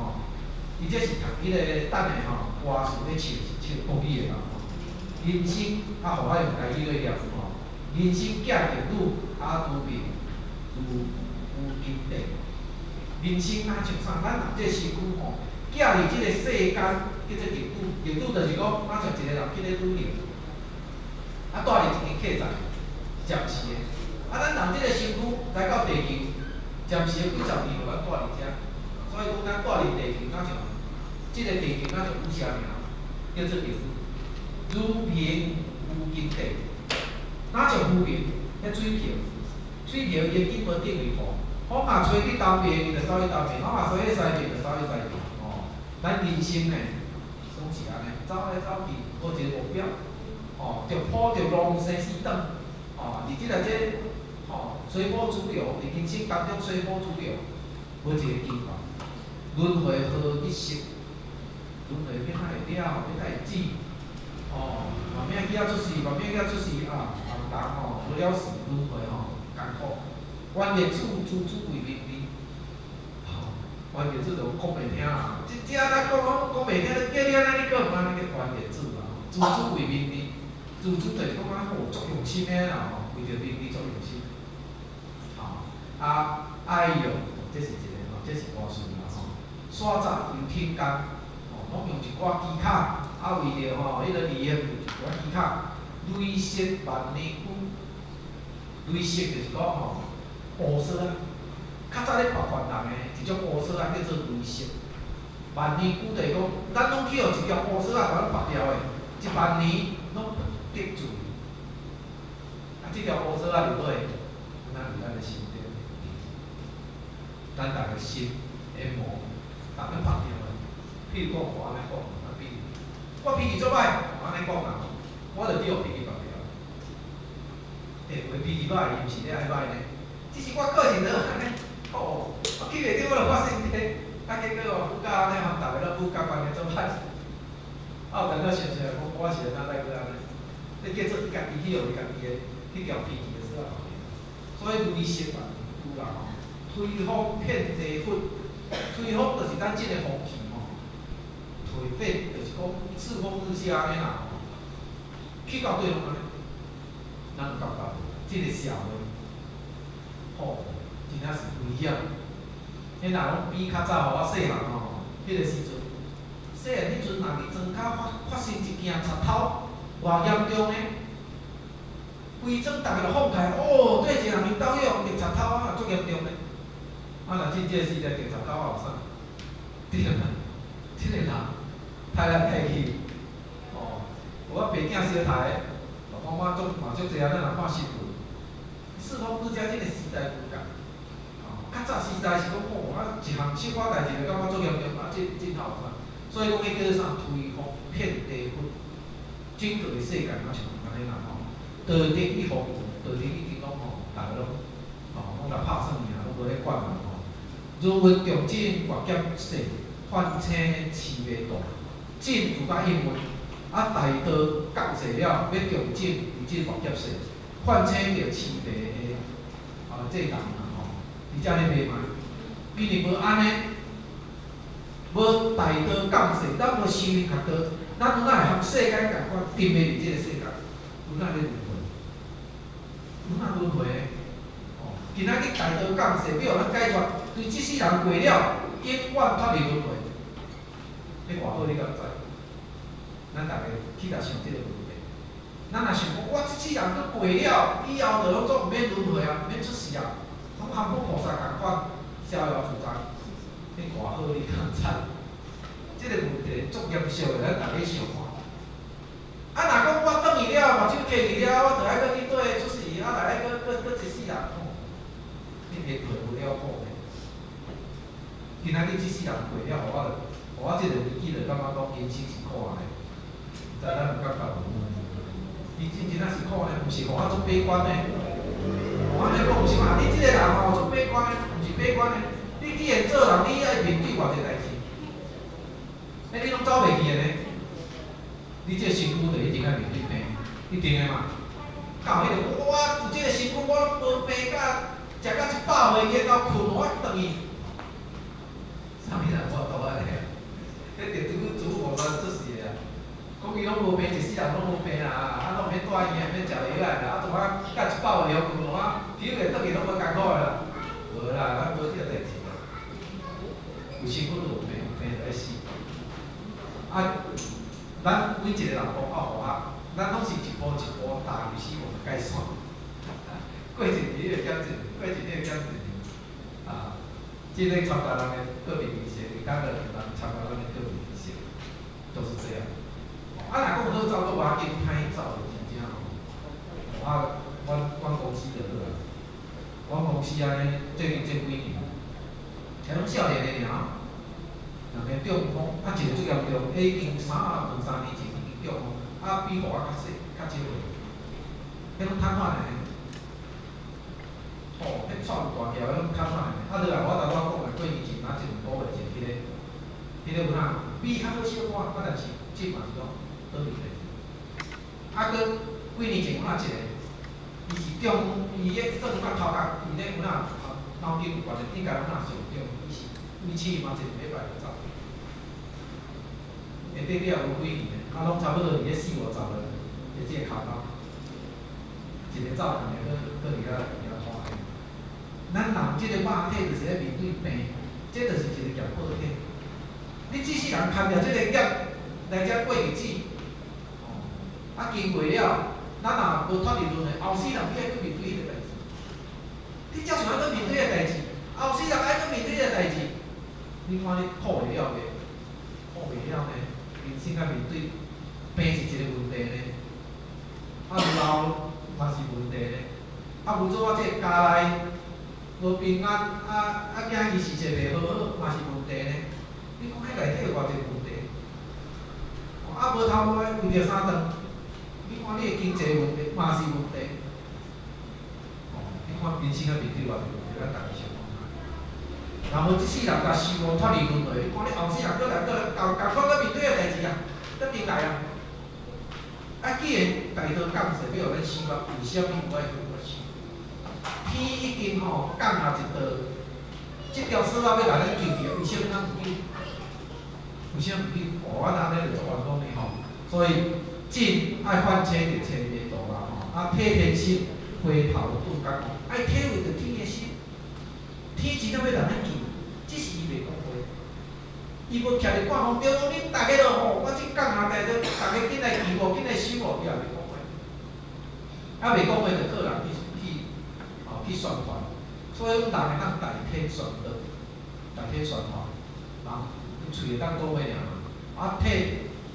伊這是讀彼个等下吼，歌詞咧唱是唱國語的啦吼。人生啊，予我用台語來念吼。人生寄逆旅，啊，浮萍如無根底。人生若像啥？咱人這身軀吼，寄佇這個世間叫做逆旅，逆旅就是講，若像一個人去咧旅行，啊，蹛佇一間客棧，暫時的。啊，咱人這個身軀來到地球，暫時的幾十年，予咱蹛佇遮。所以講，咱蹛佇地球，若像這個地球，若像雨聲爾，叫做逆旅。如萍無根底，若像浮萍，彼水萍，水萍伊的根無定位吼，風若吹去東邊，伊就走去東邊；風若吹去西邊，就走去西邊。吼，咱人生呢，總是按呢，走來走去，無一個目標，吼，著抱著浪生死轉，吼，佇這個這，吼，隨波逐流，佇人生當中隨波逐流，無一個根源，輪迴何日息？輪迴欲哪會了？欲哪會止？吼，嘛免囝出世，嘛免囝出世啊，嘛毋同吼，無了時輪迴吼，艱苦。冤孽主，處處為名利。吼，冤孽主就講袂聽啦，這這咱講攏講袂聽，叫你按呢你閣毋按呢叫冤孽主啦吼，處處為名利，處處就是講啊，吼，足用心的啦吼，為著名利足用心。吼，啊，哎喲，這是一個吼，這是歌詞啦吼。耍雜又停工，吼，攏用一寡技巧，啊，為著吼，彼個利益有一寡技巧，累積萬年久，累積就是講吼，烏索仔，較早咧縛犯人的一種烏索仔叫做雷色。萬年久就是講，咱攏去予一條烏索仔共咱縛牢的，1萬年攏不得自由。啊，這條烏索仔佇佗位？咱佇咱的心中，咱逐个心的魔，共咱縛牢的。譬如講，我按呢講，啊，比如我脾氣足歹，我按呢講啦，我就去予脾氣縛牢。欸，有的脾氣歹，伊毋是咧愛歹呢，只是我個性就按呢，吼，我去袂著，我就發生體，啊結果哦，舞甲按呢，予逐个攏舞甲關鍵做歹。啊，有當才想想講，我是按怎來閣按呢？你叫做伊家己去予伊家己的彼條脾氣的說啊。所以雷色嘛，有啦吼，推風遍地佛，推風就是咱這個風氣吼，頹廢就是講世風日下按呢啦吼，去到佗攏按呢，咱有感覺無？這個社會，吼，真正是危險。彼若攏比較早吼，我細漢吼，彼個時陣，細漢彼陣若佇莊跤發發生一件賊偷，偌嚴重呢？規莊逐个就放開，哦，對一個人𪜶兜去予人賊偷啊，足嚴重呢。啊，若進這個時代著賊偷也有啥？對啊，這個人刣來刣去，哦，有我爸囝相刣，我媽足嘛足濟啊，咱若看新聞，世風日下這個時代無仝。哦，較早時代是講哦，啊一項小可代誌就感覺足嚴重，啊這真好啥？所以講彼叫做啥？推風遍地佛，整個的世界若像按呢啦吼。道德已荒蕪，道德已經攏吼，逐个攏吼攏來拍算爾，攏無咧管啊吼。如聞重診越劫世，勸請持袂道，診有甲應運，啊大道降世了，欲重診佇這越劫世，勸請著持袂的啊這人啊吼，佇遮咧袂賣，因為無按呢，無大道降世，咱無修行學道，咱有哪會和世間仝款，沉袂佇這個世間，有哪咧輪迴？有哪輪迴？哦，今仔日大道降世，欲予咱解脫，對這世人過了，永遠脫離輪迴。彼偌好，你敢知？咱逐个去共想這個問題。咱若想講，我這世人閣過了，以後就攏總毋免輪迴啊，毋免出世啊，攏含佛菩薩仝款，逍遙自在。彼偌好，你敢知？這個問題足嚴肅的，咱逐个想看。啊，若講我轉去了，目睭閉去了，我就愛閣去綴出世，啊，來愛閣閣閣一世人，吼，你輪迴無了苦呢？今仔日這世人過了，予我這個年紀就感覺講人生是苦的，毋知咱有感覺無？伊真真正是苦呢，毋是予我足悲觀的。我按呢講毋是嘛？你這個人吼足悲觀的，毋是悲觀的。你既然做人，你愛面對偌濟代誌，彼你攏走袂去的呢。你這個身軀就一定愛面對病，一定的嘛。到彼個我有這個身軀，我攏無病甲，食到100歲，然後睏我轉去。啥物人無法度按呢？彼著拄拄菩薩出世的啊，講伊攏無病，一世人攏無病啊，啊攏毋免住醫院，免食藥仔啦，啊怎啊到100歲予睏啊，體會轉去攏無艱苦的啦。無啦，咱無這個代誌啦。有身軀就有病，有病就愛死。啊，咱每一個人講到予啊，咱攏是一步一步踏入死亡的界線。過一年會減一年，過一年會減一年。啊，這個參加人的個別儀式，其他的人參加咱的個別儀式，都是這樣。啊，若講好走，閣無要緊，歹走就真正吼。啊，阮公司就好啊。阮公司按呢，最近這幾年，才攏少年的爾，人個中風，啊一個足嚴重，已經兩三年前已經中風，啊比我較細，較少歲，彼攏癱瘓的呢。吼，彼喘有大條，彼攏癱瘓的。啊，落來我頭拄仔講的，過年前仔一兩個月前，彼個有哪比較好小可，啊，但是這嘛是講倒去代志。啊，閣幾年前有哪一個，伊是中，伊咧算甲頭殼，伊咧有哪腦筋有關的，應該有哪上中，伊是維持嘛一兩禮拜就走。下底了無幾年的，啊，攏差不多佇咧四五十歲的這個跤頭，一個走，兩個閣佇遐佇遐拖。咱人這個肉體就是咧面對病，這就是一個業報體。你這世人牽著這個業來遮過日子，哦，啊經過了，咱若無脫離輪迴，後世人你愛閣面對彼個代誌。你照像愛閣面對彼個代誌，後世人愛閣面對彼個代誌，你看你苦會了袂？苦袂了呢？人生愛面對病是一個問題呢，啊老嘛是問題呢，啊有做我這個家內無平安，啊啊囝兒事勢袂好好嘛是問題呢。你講彼內底有偌濟問題？啊無頭路為著三頓，你看你的經濟問題嘛是問題。哦，你看人生愛面對偌濟問題，咱逐家想看覓。若無這世人共修哦，脫離輪迴，你看你後世人閣來閣來，共共款閣面對的代誌啊，閣轉來啊。啊，既然大道降世欲予咱修啊，為啥物無愛好好修？天已經吼降下一道，這條索仔欲共咱救去，為啥物咱毋救？為啥毋救？哦，咱按呢就足冤枉的吼。所以進愛反省著前面道啦吼，啊體天心，回頭頓覺悟，愛體會著天的心，天真正欲共咱救，只是伊袂講話。伊無徛佇半空中，講恁逐家都吼，我這降下大道，逐家緊來祈我，緊來修我，伊也袂講話。啊，袂講話就靠人去去，吼去宣傳。所以阮人會當代天宣道，代天宣傳，人喙會當講話爾嘛。啊，體，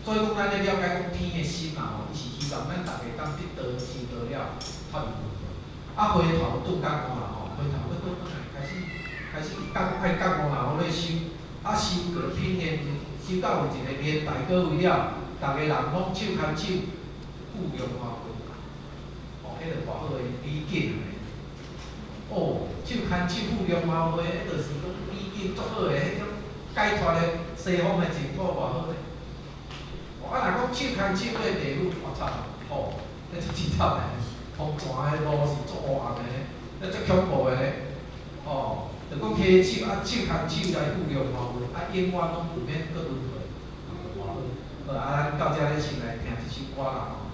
所以講咱咧了解講天的心啊吼，伊是希望咱逐家當得道修道了，脫離輪迴。啊，回頭頓覺悟啦吼，回頭閣倒轉來，開始開始覺愛覺悟啦，好咧修。啊，修過品言，修到有一個年代過位了，逐家人攏手牽手，赴龍華會。哦，彼個偌好的美景啊！哦，手牽手赴龍華會，彼就是講美景足好的，彼種解脫的西方的淨土偌好咧。哦，啊，若講手牽手過地獄，我慘，吼，彼就真慘的，通泉的路是足烏暗的，彼足恐怖的咧，哦。就講牽手啊，手牽手來赴龍華會，啊，永遠攏毋免閣輪迴，偌好。好啊，咱到遮咧先來聽這首歌啦吼，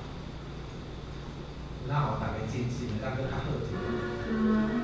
有哪予逐家精神會當閣較好一點。